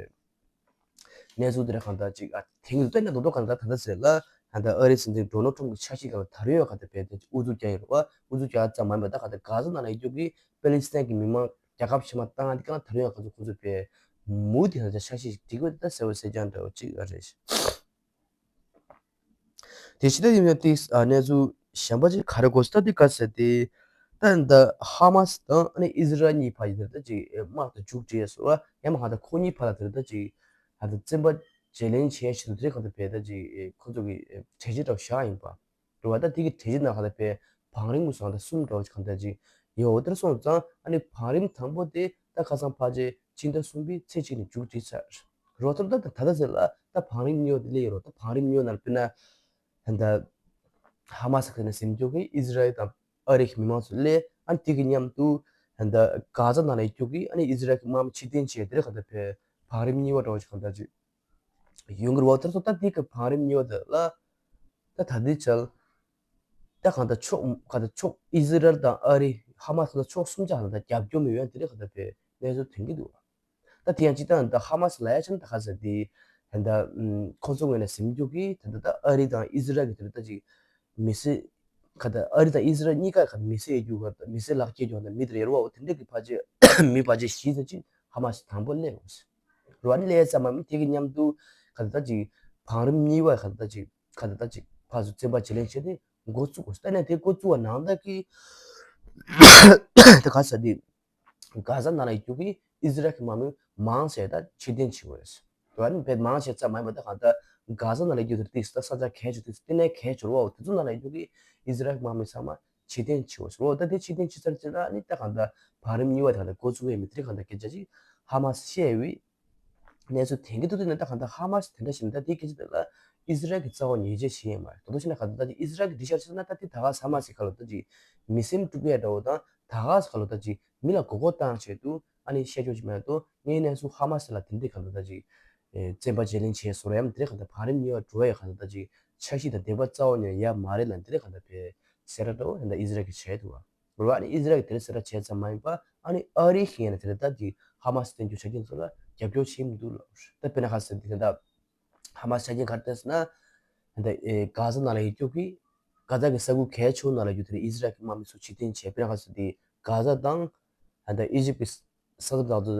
གནས་ཚུལ་དེ་ར་ག་ད་ཅིག་ཨ་དེང་དུ་བལྟས་ན་རྡོག་རྡོག་ག་ད་ད་ད་ཟེར་ལ་ག་ད་ཨ་རིའི་སྲིད་འཛིན་ཌོ་ནལ་ཊམ་གྱི་འཆར་གཞི་ག་ད་ད་རེས་ཡོད་ག་ད་དཔེ་ད་ཅིག་ཨུ་ཚུགས་རྒྱག་ཡོད་རེད་བ། ཨུ་ཚུགས་རྒྱག་ཙམ་མ་ཡིན་པ་ད་ག་ད་གྷ་ཟ་ནང་ལ་ཡོད་རྒྱུ་གི་པེ་ལི་སི་ཐན་གྱི་མི་མང་རྒྱལ་ཁབ་ཕྱི་མ་བཏང་ཨ་དེ་ག་ད་ད་རེས་ཡོད་ག་ཚོ་ཁོ་ཚོ་དཔེ་མུ་དེ་ད་ཅིག་འཆར་གཞི་ཞིག་སྒྲིག་དགོས་ད་ཟེར་བ་ཟེར་རྐྱང་འདྲ་བོ་ཅིག་ཨ་རེད། དེ་ཕྱི་ལ་ཡིན་ན་དེ་གནས་ཚུལ་གཞན་པ་ཅིག་ག་རེ་གོ་སྲིད་ད་དེ་ག་ཟེར་ཏེ། ད་འདི་ཧ་མ་སི་དང་ཨ་ནི་ཨི་ཟི་རལ་གཉིས་བར་ཡི་དེར་ད་ཅིག་དམག་དང་མཇུག་སྒྲིལ་སོ་ཡ་མ་ཧ་ད་ཁོ་གཉིས་བར་ལ་དེར་ད་ཅིག་ཧ་ད་བཙན་པ་བརྗེ་ལེན་བྱས་ཤིག་ཏུ་དེ་ག་ད་བས་ད་ཅིག་ཁོ་ཚོ་གི་གྲོས་གཞི་འདྲ་བཞག་ཡིན་པ། རེད་བ། ད་དེ་གི་གྲོས་གཞི་ནང་ག་ད་བས་བང་རིམ་གུ་སོང་ད་གསུམ་འདྲ་བ་ཅིག་ག་ད་ཅིག་ཡོད་འོ་དེར་སོང་ཙང་ཨ་ནི་བང་རིམ་དང་པོ་དེ་ད་ཁ་སང་ཕལ་ཆེར་ཕྱི་ཟླ་གསུམ་པའི་ཚེས་གཅིག་ནས་མཇུག་སྒྲིལ་ཚར། རོ་ཐོར་ད་ད་ད་ཟེར་ལ་ད་བང་རིམ་གཉིས་པ་དེ་སླེབས་ཡོད་རོ། ད་བང་རིམ་གཉིས་པ་ནང་དཔེར་ན་ད་ཧ་མ་སི་ཁ་ནས་ཟིན་རྒྱུ་གི་ཨི་ཟི་རལ་དང་ཨ་རི་གི་མི་མང་ཚོ་སླེབས། ཨ་ནི་དེ་གི་མཉམ་དུ་ད་གྷ་ཟ་ནང་ལ་ཡོད་རྒྱུ་གི་ཨ་ནི་ཨི་ཟི་རལ་གི་དམག་མི་ཕྱིར་འཐེན་བྱས་དེ་རེད་ག་ད་བས་བང་རིམ་གཉིས་པ་འདྲ་བ་ཞིག་ག་ད་ཅིག་ཡོང་གི་རེད་བ། དེར་སོང་ད་དེ་གི་བང་རིམ་གཉིས་པ་དེ་ལ་ད་ད་དེ་ཆལ། ད་གང་ལྟར་ཕྱོགས་གང་ལྟར་ཕྱོགས་ཨི་ཟི་རལ་དང་ཨ་རི་ཧ་མ་སི་ལ་ཕྱོགས་གསུམ་ཆ་ལ་ད་རྒྱབ་སྐྱོར་མི་ཡོད་དེ་རེད་ག་ད་བས་གནས་ཚུལ་ཐོན་གྱི་འདུག་ད་དེ་ཡང་སྤྱི་བཏང་ད་ཧ་མ་སི་ལ་ཡ་ཆ་ན་ད་ག་ཟེར་དེ་ད་ད་ཁོ་ཚོ་ངོས་ནས་ཟིན་རྒྱུ་གི་ད་ད་ད་ཨ་རི་དང་ཨི་ཟི་རལ་གི་དེ་ད་ཅིག་མི་སེར་ག་ད་ཨ་རི་དང་ཨི་ཟི་རལ་གཉིས་ཀ་ག་མི་སེར་རྒྱུ་ག་ད་མི་སེར་ལག་སྐྱེལ་རྒྱུ་ག་ད་མི་དེ་རེད་བ། དེ་འདྲ་གི་ཕལ་ཆེར་མི་ཕལ་ཆེར་བཞི་ཙམ་ཅིག་ཧ་མ་སི་དང་པོ་སླེབས་རེད་བ། སླེབས་ཙམ་མ་མི་དེ་གི་མཉམ་དུ་ག་ད་ད་ཅིག་བང་རིམ་གཉིས་པ་ག་ད་ད་ཅིག་ག་ད་ད་ཅིག་ཕར་ཚུར་བཙན་པ་བརྗེ་ལེན་བྱས་ཏེ་འགོ་བཙུགས་དགོས། ད་ནས་དེ་འགོ་བཙུགས་པ་ནང་ལྟར་གྱི་ད་ག་ས་དེ་གྷ་ཟ་ནང་ལ་ཡོད་རྒྱུ་གི་ཨི་ཟི་རལ་གྱི་དམག་མི་མང་ཆེ་ད་ཕྱིར་འཐེན་བྱེད་དགོས་རེད། དེ་བ་ནི་བས་མང་ཆེ་ཙམ་མ་ཡིན་པ་ད་གང་ལྟར་གྷ་ཟ་ནང་ལ་ཡོད་རྒྱུ་དེ་ཏིག་ས་ས་ཆ་གལ་ཆེ་ཏིག་དེ་ནས་གལ་ཆེ་བ་དེ་ཚོ་ནང་ལ་ཡོད་རྒྱུ་གི་ཨི་ཟི་རལ་གྱི་དམག་མི་ཚང་མ་ཕྱིར་འཐེན་བྱེད་དགོས་རེད། ད་དེ་ཕྱིར་འཐེན་བྱེད་ཚར་ཚེ་ད་ནི་ད་གང་ལྟར་བང་རིམ་གཉིས་པ་དེ་གང་ལྟར་འགོ་བཙུགས་ཡས་མི་དེ་གང་ལྟར་སྐད་ཆ་ཅིག་ཧ་མ་སི་བཤད་ཡོད། གནས་ཚུལ་དེང་གི་ཐུག་དུས་ནས་ད་གང་ལྟར་ཧ་མ་སི་དེ་འདྲ་ཞིག་ནས་ད་དེའི་སྐད་ཆ་དེ་ལ་ཨི་ཟི་རལ་གྱི་རྩ་བ་ཉེས་ཆད་བྱེད་ཡས་མ་རེད། ད་དུང་ཕྱིན་ན་གང་ལྟར་ད་ཅིག་ཨི་ཟི་རལ་གྱི་འགྲེལ་བཤད་བྱས་ན་ད་དེ་ད་ག་ས་ཧ་མ་སི་ག་ལ་ད་ཅིག་མི་སེམས་དཀྲུག་ཡས་འདྲ་བོ་དང་ད་ག་ས་ག་ལ་ད་ཅིག་མི་ལ་མགོ་སྐོར་བཏང་ཆེད་དུ་ཨ་ནི་བཤད་ཕྱོགས་ཅིག་མེད་དོ། ངའི་གནས་ཚུལ་ཧ་མ་སི་ལ་དེ་འདྲའི་གང་ལྟར་ད་ཅིག་བཙན་པ་བརྗེ་ལེན་བྱས་སོ་ར་ཡམ་དེ་གང་ལྟར་བང་རིམ་གཉིས་པ་འགྲོ་ཡས་གང་ལྟར་ད་ཅིག་འཆར་གཞི་དང་འདོད་པ་རྩ་བ་ནས་ཡ་མ་རེད་ལ་དེ་གང་ལྟར་བས་སེ་ར་འདྲ་བོ་ད་ཨི་ཟི་རལ་གྱི་བྱས་འདུག་བ། རེད་བ། ཨ་ནི་ཨི་ཟི་རལ་གྱིས་དེ་འདྲ་ཟེར་བ་བྱས་ཙམ་མ་ཡིན་པ་ཨ་ནི་ཨ་རི་གིས་ཡང་ན་དེ་འདྲ་ད་ཅིག་ཧ་མ་སི་བསྟན་རྒྱུ་ཆ་རྐྱེན་ཚོ་ལ་རྒྱབ་སྐྱོར་བྱེད་མི་འདུག་ལབ། ད་དཔེར་ན་ཁ་ཟེར་དེ་ད་ཧ་མ་སི་ཆ་རྐྱེན་ག་རེ་བསྟན་ཟེར་ན། ད་ཨེ་གྷ་ཟ་ནང་ལ་ཡོད་རྒྱུ་གི་གྷ་ཟ་གི་ས་ཁུལ་གལ་ཆེ་བོ་ནང་ལ་ཡོད་དེ་ཨི་ཟི་རལ་གྱི་དམག་མི་ཚོ་ཕྱིར་འཐེན་བྱས། དཔེར་ན་ཁ་ཟེར་དེ་གྷ་ཟ་དང་ད་ཨི་ཇིབ་ཀྱི་ས་མཚམས་དང་དུ་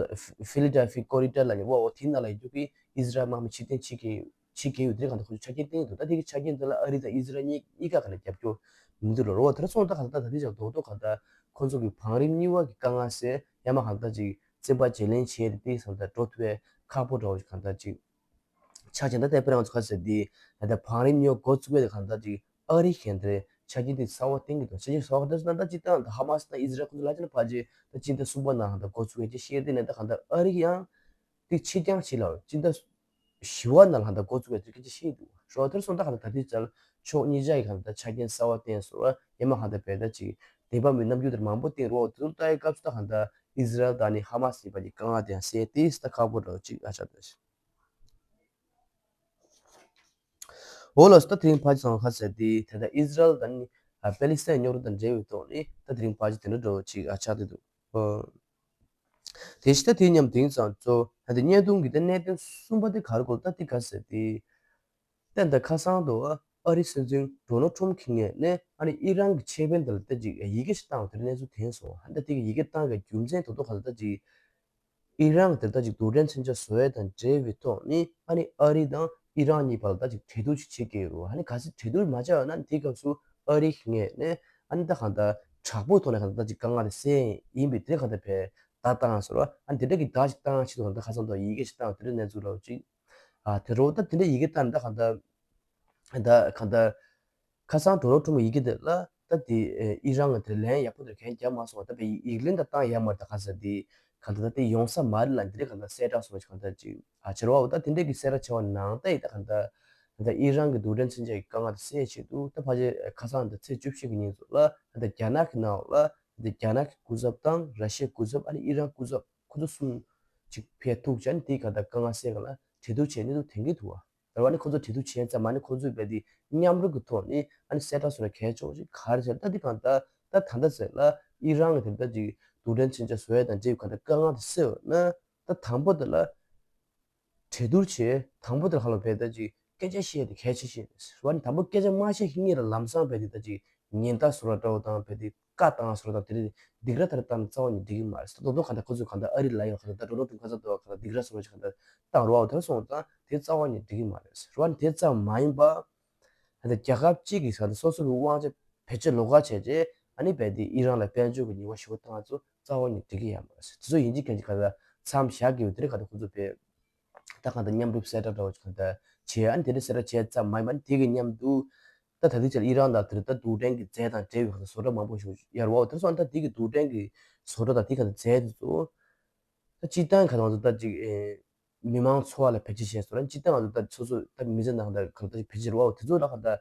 ཕི་ལི་ཌེལ་ཕི་ཀོ་རི་ཌོར་ལ་ཡོད་པ་འོ་དེའི་ནང་ལ་ཡོད་རྒྱུ་གི་ཨི་ཟི་རལ་དམག་མི་ཕྱིར་འཐེན་བྱེད་ཀྱི་ཕྱི་རྒྱལ་ཡུལ་དེ་གང་དུ་ཁོ་ཚོས་ཆ་རྐྱེན་བསྟན་ཡོད་འདུག་ད་དེ་གི་ཆ་རྐྱེན་དེ་ལ་ཨ་རི་དང་ཨི་ཟི་རལ་གཉིས་གཉིས་ཀ་ག་ནས་རྒྱབ་སྐྱོར་མི་འདུག་ལ། རོ་བ་དེ་ར་སོང་ད་གང་ལྟར་ད་དེ་ཅག་རྡོག་རྡོག་གང་ལྟར་ཁོ་ཚོ་གི་བང་རིམ་གཉིས་པ་གི་དཀའ་ངལ་སེལ་ཡ་མ་གང་ལྟར་ཅིག་བཙན་པ་བརྗེ་ལེན་བྱས་ཏེ་དེ་སང་ད་འགྲོ་ཐུབ་པའི་ཁག་པོ་འདྲ་བོ་ཞིག་གང་ལྟར་ཅིག་ཆགས་ཀྱང་ད་ལྟའི་དཔེར་ང་ཚོ་ཁ་ཟེར་དེ་ད་ལྟ་བང་རིམ་གཉིས་པ་འགོ་བཙུགས་པའི་གང་ལྟར་ཅིག་ཨ་རི་གན་དེ་ཆ་རྐྱེན་དེ་གསར་བ་བསྟན་གྱི་འདུག་ཆ་རྐྱེན་གསར་བ་དེ་ཚོ་ད་ལྟ་ཅིག་ད་ཧ་མ་སི་དང་ཨི་ཟི་རལ་ཁོ་ཚོ་ལ་ཅི་ན་ཕལ་ཆེར་ད་ཅིག་ད་གསུམ་པ་ནང་ད་འགོ་བཙུགས་ཡ་ཅིག་ཤེས་དེ་ནས་ད་གང་ལྟར་ཨ་རི་ཡང་དེ་ཕྱིར་འགྱངས་བྱེད་ལ་ཅིག་ད། བཞི་བ་ནང་ལྷ་འདྲེ་འགོ་བཙུགས་པའི་དུས་སྐད་ཆ་བཤད་འདུག་ཞོགས་དེར་སོང་ད་ག་ད་ད་དུས་ཙལ་ཕྱོགས་གཉིས་ཆ་ཡི་ག་ད་ཆ་རྐྱེན་གསར་བ་བསྟན་སོང་བ་ཡེ་མ་ག་ད་བས་ད་ཅིག་དད་པ་མི་རྣམ་འགྱུར་དེར་མང་པོ་བསྟན་རོགས་དེ་ཚོ་ལྟ་ཡི་སྐབས་སུ་ད་ག་ད་ ཨིས་ར་ཨེལ་དང་ནི་ཧ་མ་སི་གཉིས་བར་གྱི་དཀའ་ངལ་དེ་ཡང་སེལ་ཏེ་ད་ཁག་པོ་འདྲ་བོ་ཅིག་ཨ་ཆགས་འདུག་འོ་ལགས་སོ། ད་དེ་རིང་ཕལ་ཆེར་ཁ་གསལ་དེ་ད་ལྟ་ཨིས་ར་ཨེལ་དང་ནི་ཨ་པེ་ལི་སི་ཐན་རྙོག་དྲ་དང་འབྲེལ་བའི་ཐོག་ནས་ད་དེ་རིང་ཕལ་ཆེར་དེ་འདྲ་འདྲ་བོ་ཅིག་ཨ་ཆགས་བསྡད་འདུག་ཨོ། དེ་བཞིན་ད་དེ་མཉམ་དེང་སང་གཙོ་ད་ལྟ་བརྙན་ཐུང་གི་ད་གནད་དོན་གསུམ་པ་དེ་ག་རེ་གོ་ད་དེ་ག་ཟེར་དེ། ད་ལྟ་ཁ་སང་དུ་ཨ་རི་སྲིད་འཛིན་ཌོ་ནལ་ཊམ་གྱིས་ངས་ནས་ཨ་ནི་ཨི་རན་གྱི་ཆེད་དཔོན་དེ་ལ་ད་ཅིག་ཡི་གེ་ཞིག་བཏང་བ་དེ་གནས་ཚུལ་ཐོན་སོང་། ད་དེ་གི་ཡི་གེ་བཏང་བའི་རྒྱུ་མཚན་ད་དུང་ག་ལ་ད་ཅིག་ཨི་རན་གྱིས་ད་ཅིག་རྡུལ་ཕྲན་མཚོན་ཆ་བཟོ་ཡས་དང་འབྲེལ་བའི་ཐོག་ནས་ཨ་ནི་ཨ་རི་དང་ཨི་རན་གཉིས་བར་ལ་ད་ཅིག་གྲོས་བསྡུར་ཞིག་བྱེད་ཀྱི་ཡོད་རེད། ཨ་ནི་གལ་སྲིད་གྲོས་བསྡུར་མ་བྱས་ཡོད་ན་དེའི་སྐབས་སུ་ཨ་རི་གི་ངོས་ནས་ཨ་ནི་ད་གང་ལྟར་དྲག་པོའི་ཐོག་ནས་གང་ལྟར་ད་ཅིག་དཀའ་ངལ་དེ་སེལ་ཡིན་པའི་དེ་གང་ལྟར་བྱས་བརྡ་བཏང་ཟེར་བ། ཨ་ནི་དེ་འདྲ་གི་བརྡ་ཞིག་བཏང་ཆེད་དུ་གང་ལྟར་ཁ་སང་དུ་ཡི་གེ་ཞིག་བཏང་བ་དེ་འདྲ་གནས་ཚུལ་འདྲ་བོ་ཅིག་ཨ་དེ་རུ་ད་དེ་འདྲ་ཡི་གེ་བཏང་ད་གང་ལྟར་ད་གང་ལྟར། ཁ་སང་ཌོ་ནལ་ཊམ་ཡི་གེ་དེ་ལ་ད་དེ་ཨི་རན་ལ་དེ་ལན་ཡག་པོ་དེ་གན་རྒྱབ་མ་སོང་བ། ད་བས་ཡིག་ལན་ད་བཏང་ཡག་མ་རེད། ད་ག་ས་དེ་ག་ད་ད་དེ་ཡོང་ས་མ་རེད་ལ་འདི་རེད། ག་ད་གསལ་བསྒྲགས་སོང་ཅིག་ག་ད་ཅིག་ཨ་བྱེད་རོགས། ད་དེ་འདྲས་ཀྱི་གསལ་བསྒྲགས་བྱས་པ་ནང་ད་ཡིག་ད་ག་ད་ད་ཨི་རན་གྱི་རྡུལ་ཕྲན་མཚོན་ཆ་གི་དཀའ་ངལ་དེ་སེལ་ཆེད་དུ་ད་ཕལ་ཆེར་ཁ་སང་ད་ཚེས་བཅུ་བཞི་གི་ཉིན་ཚོ་ལ་ད་རྒྱ་ནག་གི་ནང་ལ་ད་རྒྱ་ནག་གི་སྐུ་ཚབ་དང་ར་ཤི་ཡའི་སྐུ་ཚབ་ཨ་ནི་ཨི་རན་སྐུ་ཚབ་ཁོ་ཚོ་གསུམ་ཅིག་ཕེབས་ཐུག་བྱས་ནས་དེའི་ག་ད་དཀའ་ངལ་སེལ་ག་ལ་གྲོས་བསྡུར་བྱས་ནས་དུ་དེང་གི་ཐུག་བ། རེད་བ། ནི་ཁོ་ཚོ་གྲོས་བསྡུར་བྱས་ཙམ་མ་ནི་ཁོ་ཚོས་རྦད་དེ་མཉམ་རུབ་ཀྱི་ཐོག་ནས་ཨ་ནི་གསལ་བསྒྲགས་སོགས་ལ་གལ་ཆེ་བ་ཞིག་ག་རེ་བྱས་ད་འདི་གང་ལྟར་ད་ད་ལྟ་ཟེར་ལ་ཨི་རན་གྱི་དེ་ལྟ་ཅིག་རྡུལ་ཕྲན་མཚོན་ཆ་བཟོ་ཡས་དང་འབྲེལ་བའི་གང་ལྟར་དཀའ་ངལ་དེ་སེལ་བ་ན་ད་དང་པོ་དེ་ལ་གྲོས་བསྡུར་བྱས་དང་པོ་དེ་ལ་ཧ་ལམ་རྦད་ད་ཅིག་སྐད་ཆ་བཤད་དེ་གལ་ཆེ་ཤོས་རེད་བ། ནི་དང་པོ་སྐད་ཆ་མ་བཤད་ཤིང་གཉིས་ལ་ལམ་སང་རྦད་དེ་ད་ཅིག་ཉེན་བརྡ་བཟོ་ར་འདྲ་བོ་དང་རྦད་དེ་བཀའ་བཏང་བཟོ་ར་དང་དེ་རིགས་སྡིགས་ར་དེ་ར་བཏང་ན་རྩ་བ་ནས་འགྲིག་གི་མ་རེད། ད་དུང་གང་ལྟར་ཁོ་ཚོས་གང་ལྟར་ཨ་རི་ལ་ཡོད་གང་ལྟར་ད་ཌོ་ནལ་ཊམ་ཁ་ཚ་དོ་གང་ལྟར་སྡིགས་ར་བཟོ་ར་ཅིག་གང་ལྟར་བཏང་རོགས་དེར་སོང་ཙང་དེ་རྩ་བ་ནས་འགྲིག་གི་མ་རེད། རེད་བ། ནི་དེ་ཙམ་མ་ཡིན་པ་ད་ལྟ་རྒྱལ་ཁབ་གཅིག་གིས་གང་ལྟར་སོ་སོ་གི་དབང་ཆ་བེད་སྤྱོད་ལོགས་ཀ་བྱས་རྗེས་ཨ་ནི་རྦད་དེ་ཨི་རན་ལ་དཔལ་འབྱོར་གྱི་ཉེས་པ་ཞེ་པོ་བཏང་ཚོ་རྩ་བ་ནས་འགྲིག་གི་ཡོད་མ་རེད། དེ་ཚོ་ཡིན་གཅིག་མིན་གཅིག་གང་ལྟར་མཚམས་བཞག་དགོས་དེ་རིགས་གང་ལྟར་ཁོ་ཚོ་བས། ད་གང་ལྟར་མཉམ་རུབ་གསལ་བསྒྲགས་འདྲ་བོ་ཅིག་གང་ལྟར་བྱས། ཨ་ནི་དེ་འདྲ་གསལ་བསྒྲགས་བྱས་ཙམ་མ་ཡིན་པ་ནི་དེ་གི་མཉམ་དུ་ད་ད་ལྟའི་ཆར་ཨི་རན་དང་དེར་ད་རྡུལ་ཕྲན་གྱི་རྫས་དང་འབྲེལ་བའི་གང་ལྟར་བཟོ་གྲྭ་མང་པོ་ཞིག་ཡོད་རེད་བ། དེ་སོང་ད་དེ་གི་རྡུལ་ཕྲན་གྱི་བཟོ་གྲྭ་དང་དེ་གང་ལྟར་རྫས་དེ་ཚོ་ད་སྤྱིར་བཏང་གང་ལྟར་ད་ཅིག་ཨེ་མི་མང་འཚོ་བ་ལ་བེད་སྤྱོད་བྱས་སོང་ན་སྤྱིར་བཏང་གང་ལྟར་ད་སོ་སོ་ད་མི་ཚེ་ནང་ད་གང་ལྟར་བེད་སྤྱོད་རེད་བ། དེ་ཚོ་ལ་གང་ལྟར་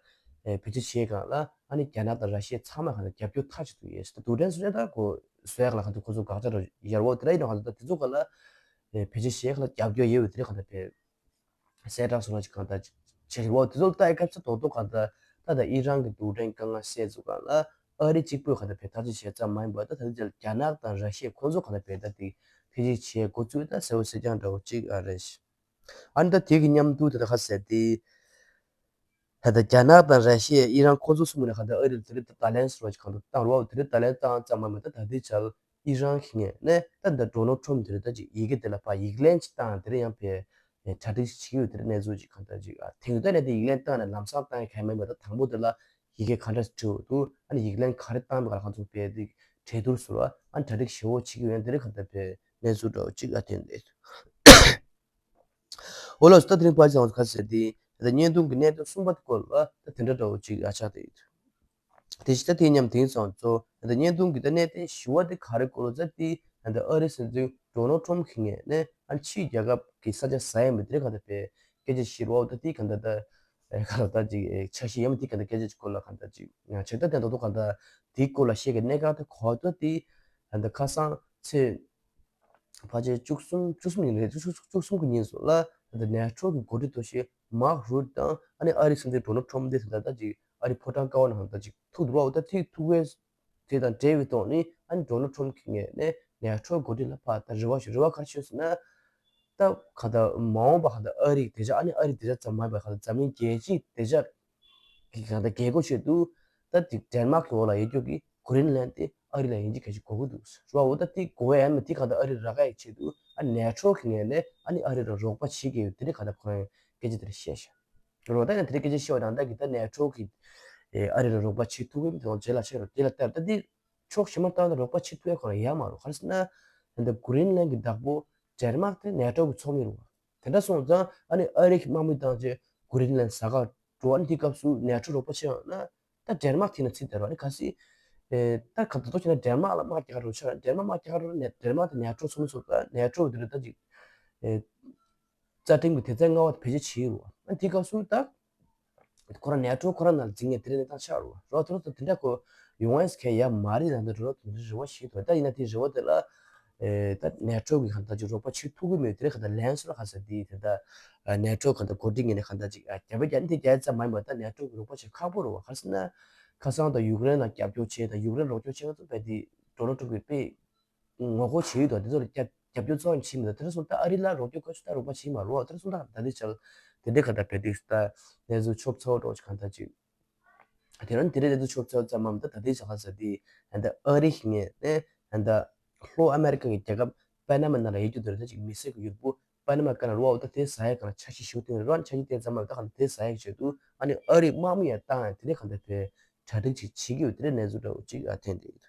ཨེ་བེད་སྤྱོད་བྱེད་གང་ལ་ཨ་ནི་རྒྱ་ནག་དང་ར་ཤི་ཡ་ཚང་མ་གང་ལྟར་རྒྱབ་སྐྱོར་མཐའ་གཅིག་ཏུ་ཡོད། ད་རྡུལ་ཕྲན་བཟོ་གྲྭ་ད་གོ་བཟོ་ཡག་ལ་གང་ལྟར་ཁོ་ཚོ་དགག་བྱ་རེད་བ། དེ་འདྲ་ཡིན་ན་གང་ལྟར་ད་དེ་ཚོ་གང་ལ་ཨེ་བེད་སྤྱོད་བྱེད་གང་ལ་རྒྱབ་སྐྱོར་ཡོད་པའི་དེ་རིགས་གང་ལྟར་བས། གསལ་བསྒྲགས་སོགས་ཅིག་གང་ལྟར་བྱེད་བཞིན་པ་དེ་ཚོ་ལྟ་ཡི་སྐབས་སུ་རྡོག་རྡོག་གང་ལྟར་ད་ལྟ་ཨི་རན་གྱི་རྡུལ་ཕྲན་དཀའ་ངལ་སེལ་ཚུལ་སྒང་ལ་ཨ་རི་གཅིག་པུས་གང་ལྟར་བས་ཐག་གཅོད་བྱས་ཙམ་མ་ཡིན་པར་ད་ད་ལྟ་རྒྱ་ནག་དང་ར་ཤི་ཡ་ཁོང་ཚོ་གང་ལྟར་བས་ད་དེ་ཐེ་ཇུས་བྱེད་འགོ་བཙུགས་ད་གསལ་བོ་གསལ་རྐྱང་འདྲ་བོ་གཅིག་ཨ་རེད། ཨ་ནི་ད་དེ་གི་མཉམ་དུ་ད་ལྟ་ཁ་གསལ་ཏེ། ད་ལྟ་རྒྱ་ནག་དང་ར་ཤི་ཡ་ཨི་རན་ཁོང་ཚོ་གསུམ་ནས་གང་ལྟར་ཨ་རི་ལ་དེ་རིང་ད་བརྡ་ལན་ཟེར་བ་ཞིག་གང་ལྟར་བཏང་རོགས། དེ་རིང་བརྡ་ལན་བཏང་ཙམ་མ་མིན་ད་ད་ལྟའི་ཆར་ཨི་རན་གྱི་ངོས་ནས་ད་ལྟ་ཌོ་ནལ་ཊམ་དེ་རིང་ད་ཅིག་ཡི་གེ་དེ་ལ་ཕར་ཡིག་ལན་ཅིག་བཏང་དེ་རིང་ཡང་ཕར་གྲ་སྒྲིག་བྱེད་ཀྱི་ཡོད། དེ་རིང་གནས་ཚུལ་ཅིག་གང་ལྟར་ཅིག་ཨ་དེང་དུས་ནས་དེ་ཡིག་ལན་བཏང་ནས་ལམ་སང་བཏང་ཡ་གང་ཡང་མེད་པ། ད་དང་པོ་དེ་ལ་ཡི་གེ་ག་འདྲ་ཞིག་བྲིས་འདུག་ཨ་ནི་ཡིག་ལན་ག་རེ་བཏང་མེད་ག་ལ་ཁོང་ཚོ་ཕར་དེ་གྲོས་བསྡུར་ཟེར་བ་ཨ་ནི་གྲ་སྒྲིག་ཞེ་པོ་བྱེད་ཀྱི་ཡོད། དེ་རིང་གང་ལྟར་ཕར་གནས་ཚུལ་འདྲ་བོ་ཅིག་ཨ་ཐོན་འདུག་འོ་ལགས་སོ། ད་དེ་རིང་ཕལ་ཆེར་ང་ཚོ་ག་རེ་ཟེར་དེ་ད་ལྟ་བརྙན་ཐུང་གི་གནད་དོན་གསུམ་པ་དེ་སྐོར་ལ་ད་དེ་འདྲ་འདྲ་བོ་ཅིག་ཨ་ཆགས་བསྡད་ཡོད། དེ་བཞིན་ད་དེ་མཉམ་དེང་སང་གཙོ་ད་ལྟ་བརྙན་ཐུང་གི་ད་གནད་དོན་བཞི་པ་དེ་ག་རེ་སྐོར་ལ་ཟེར་དེ་ད་ལྟ་ཨ་རིའི་སྲིད་འཛིན་ཌོ་ནལ་ཊམ་གྱི་ངོས་ནས་ཨ་ཕྱིའི་རྒྱལ་ཁབ་ཀྱི་ས་ཆ་ཟ་ཡ་མེད་དེ་རིང་གང་ལྟར་ཕར་སྐད་ཆ་བཤད་རོགས། ད་དེ་གང་ལྟར་ད་གང་ལྟར་ད་ཅིག་འཆར་གཞི་ཡང་མེད་དེ་གང་ལྟར་སྐད་ཆ་ཅིག་སྐོར་ལ་གང་ལྟར་ཅིག་ང་ཆེ་ད་དེ་ད་དུང་གང་ལྟར་དེའི་སྐོར་ལ་བཤད་ཀྱི་གནད་འགག་དེ་གོ་ད་དེ་ད་ལྟ་ཁ་སང་ཚེས་ཕལ་ཆེར་བཅུ་གསུམ་བཅུ་གསུམ་ཉིན་རེད། བཅུ་གསུམ་གྱི་ཉིན་སུ་ལ་ད་ནེ་ཊོ་གི་འགོ་ཁྲིད་ཐོག་ཤེས་མཱག་རུད་དང་ཨ་ནི་ཨ་རིའི་སྲིད་འཛིན་ཌོ་ནལ་ཊམ་དེ་ད་ལྟ་ཅིག་ཨ་རི་ཕོ་བྲང་ཀ་བ་ནང་ད་ཅིག་ཐུག་འདུག་བ། འོ་ད་ཐིག་ཐུག་པའི་དེ་དང་འབྲེལ་བའི་ཐོག་ནས་ཨ་ནི་ཌོ་ནལ་ཊམ་གྱི་ངོས་ནས་ནེ་ཊོ་འགོ་ཁྲིད་ལ་ཕར་ད་རེ་བ་ཞུ་རེ་བ་ག་རེ་ཞུས་ཟེར་ན། ད་ག་ད་མ་འོངས་པ་ག་ད་ཨ་རི་བདེ་འཇགས་ཨ་ནི་ཨ་རི་བདེ་འཇགས་ཙམ་མ་ཡིན་པར་ག་ད་འཛམ་གླིང་རྒྱལ་སྤྱིའི་བདེ་འཇགས་ཀྱི་གང་ལྟར་རྒྱལ་སྒོ་ཆེད་དུ་ད་ཅིག་ཌེན་མཱག་གི་འོག་ལ་ཡོད་རྒྱུ་གི་གྷི་རིན་ལན་དེ་ཨ་རི་ལ་ཡིན་གཅིག་གལ་ཆེ་དགོས་ཀྱི་འདུག་ཟེར་བ། འོ་ད་དེ་དགོས་ཡ་མེད་དེ་གང་ལྟར་ཨ་རི་རག་ཡ་ཆེད་དུ་ཨ་ནེ་ཊོ་གི་ངོས་ནས་ཨ་ནི་ཨ་རི་ལ་རོགས་པ་བྱེད་ཀྱི་ཡོད་དེ་རིགས་གང་ལྟར་ཁོ་རང་སྐད་ཆ་དེ་རིགས་བཤད་ཤག་རོགས། ད་ཡིན་ན་དེ་རིགས་སྐད་ཆ་བཤད་པ་དང་ད་གི་ད་ནེ་ཊོ་གི་ཨ་རི་ལ་རོགས་པ་བྱེད་ཐུབ་ཀྱི་མེད་དེ་རྗེས་ལ་ཆགས་རོགས་དེ་ལ་ལྟར་ད་དེ་ཕྱོགས་གཞན་མ་ལྟར་ན་རོགས་པ་བྱེད་ཐུབ་ཡ་ཁོ་རང་ཡ་མ་རོགས་ག་རེ་ཟེར་ན་ད་གྷི་རིན་ལན་གི་བདག་པོ་ཌེན་མཱག་དེ་ནེ་ཊོ་གི་ཚོགས་མི་རེད་བ། དེ་འདྲ་སོང་ཙང་ཨ་ནི་ཨ་རི་གི་དམག་མི་བཏང་རྗེས་གྷི་རིན་ལན་ཟ་ག་འགྲོ་ཨ་ནི་དེ་སྐབས་སུ་ནེ་ཊོ་རོགས་པ་བྱེད་ཡོང་ན་ད་ཌེན་མཱག་དེ་ན་ཚིག་དེ་རོགས་ཨ་ནི་གལ་སྲིད་ཨེ་ད་ག་ད་དོ་བྱས་ན་ཌེན་མཱག་ལ་དམག་རྒྱག་ག་རོགས་ཆགས་ན་ཌེན་མཱག་དམག་རྒྱག་ག་རོགས་ནས་ཌེན་མཱག་དེ་ནེ་ཊོ་ཚོགས་མི་སོང་ཙང་ནེ་ཊོ་དེ་ནི་ད་ཅིག་ཨེ་རྩ་ཁྲིམས་ཀྱི་དེ་ཚད་མངའ་བ་དེ་བེད་སྤྱོད་བྱེད་ཀྱི་རེད་བ། ཨ་ནི་དེ་སྐབས་སུ་ད། ཁོ་རང་ནེ་ཊོ་ཁོ་རང་ནང་འཛིང་ངེས་དེ་རིང་ནས་ད་ཆགས་རོ་རོ་དེ་རོ་དེ་འདྲ་ཁོ་ཡོང་བ་ཡིན་ཟེར་མཁན་ཡ་མ་རེད། ནང་དུ་རོ་དེ་འདྲ་རེ་བ་ཞིག་འདུག་ད་ཡིན་ན་དེ་རེ་བ་དེ་ལ་ ཨེ་ད་ནེ་ཊོ་གི་གང་ལྟར་ཅིག་རོགས་པ་བྱེད་ཐུབ་ཀྱི་མེད། དེ་རིང་གང་ལྟར་ལན་སོར་ག་ས་དེ་དེ་ད་ནེ་ཊོ་གང་ལྟར་གོ་སྒྲིག་ངེས་ནས་གང་ལྟར་ཅིག་རྒྱབ་རྒྱབ་འདི་རྒྱབ་ཙམ་མ་ཡིན་པ་ད་ནེ་ཊོ་གི་རོགས་པ་བྱེད་ཁག་པོ་རེད་བ། ག་རེ་ཟེར་ན་ཁ་སང་ད་ཡུཀ་རེན་ལ་རྒྱབ་སྐྱོར་བྱས་ད་ཡུཀ་རེན་རོགས་སྐྱོར་བྱས་ང་ཚོ་བས་དེ་ཌོ་ནལ་ཊམ་གི་དཔེ་ངོ་རྒོལ་བྱེད་ཡོད་དོ། དེ་ཚོ་ལ་རྒྱབ་རྒྱབ་སྐྱོར་གཙོ་བོ་བྱེད་མི་འདུག་དེ་རེ་སོང་ད་ཨ་རི་ལ་རོགས་སྐྱོར་ག་ཚོད་ད་རོགས་པ་བྱེད་མ་རོགས་དེ་རེ་སོང་ད་ད་འདི་ཆགས་དེ་འདྲའི་ག་ད་བེད་དུས་ད་གནས་ཚུལ་ཆོབ་ཚ་བོ་འགྲོ་གི་གང་ད་ཅིག་དེ་རང་དེ་རེ་དེ་ཚོ་ཆོབ་ཚ་བོ་ཙམ་མམ་ད་ད་འདི་ཆགས་ས་དེ་ད་ཨ་རི་ངས་ནས་ད་ལྷོ་ཨ་མེ་རི་ཀ་གི་རྒྱལ་ཁབ་པ་ན་མ་ནང་ལ་ཡོད་རྒྱུ་དེ་རེ་ད་ཅིག་མི་སེར་གི་ཡུར་བུ་པ་ན་མ་ཀ་ན་རོ་བ་ད་དེ་ཟ་ཡ་ག་ན་འཆར་གཞི་ཞུ་དེ་རོ་འཆར་གཞི་དེ་ཙམ་མམ་ད་ག་ད་དེ་ཟ་ཡ་གི་ཆེད་དུ་ཨ་ནི་ཨ་རི་དམག་མི་ཡ་བཏང་ཡ་དེ་རེ་གང་ད་དེ་གྲ་སྒྲིག་ཅིག་བྱེད་ཀྱི་ཡོད་དེ་རེ་གནས་ཚུལ་འདྲ་བོ་ཅིག་ཨ་ཐོན་དེ་ཡོད།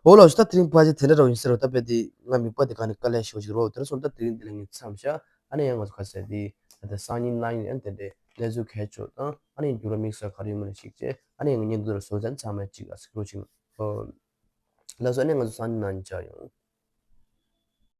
འོ་ལགས་སོ། ད་དེ་རིང་ཕལ་ཆེར་དེ་འདྲ་རང་ཡིན་ཟེར་བ་ད་དཔེ་དེ་ང་མིག་པ་དེ་ག་ནས་དཀའ་ལས་ཤོར་ཞིག་རོགས་དེ་ར་སོང་ད་དེ་རིང་འདི་ལ་ངས་མཚམས་བཞག་ཨ་ནི་ཡང་ང་ཚོ་ག་ཟེར་དེ་ད་སང་ཉིན་གནངས་ཉིན་ཨ་ནི་དེ་འདྲའི་གནས་ཚུལ་གལ་ཆེ་དང་ཨ་ནི་འགྱུར་བ་དམིགས་བསལ་ག་རེ་ཡོད་མེད་ལ་ཞིག་བྱས་ཨ་ནི་ཡང་བརྙན་ཐུང་ར་བཟོ་ཚན་ཚང་མ་ཅིག་ཨ་སི་ཀྲོ་ཅིག་ཨོ་ལགས་སོ། ཨ་ནི་ང་ཚོ་སང་ཉིན་གནངས་ཉིན་མཇལ་ཡོང་།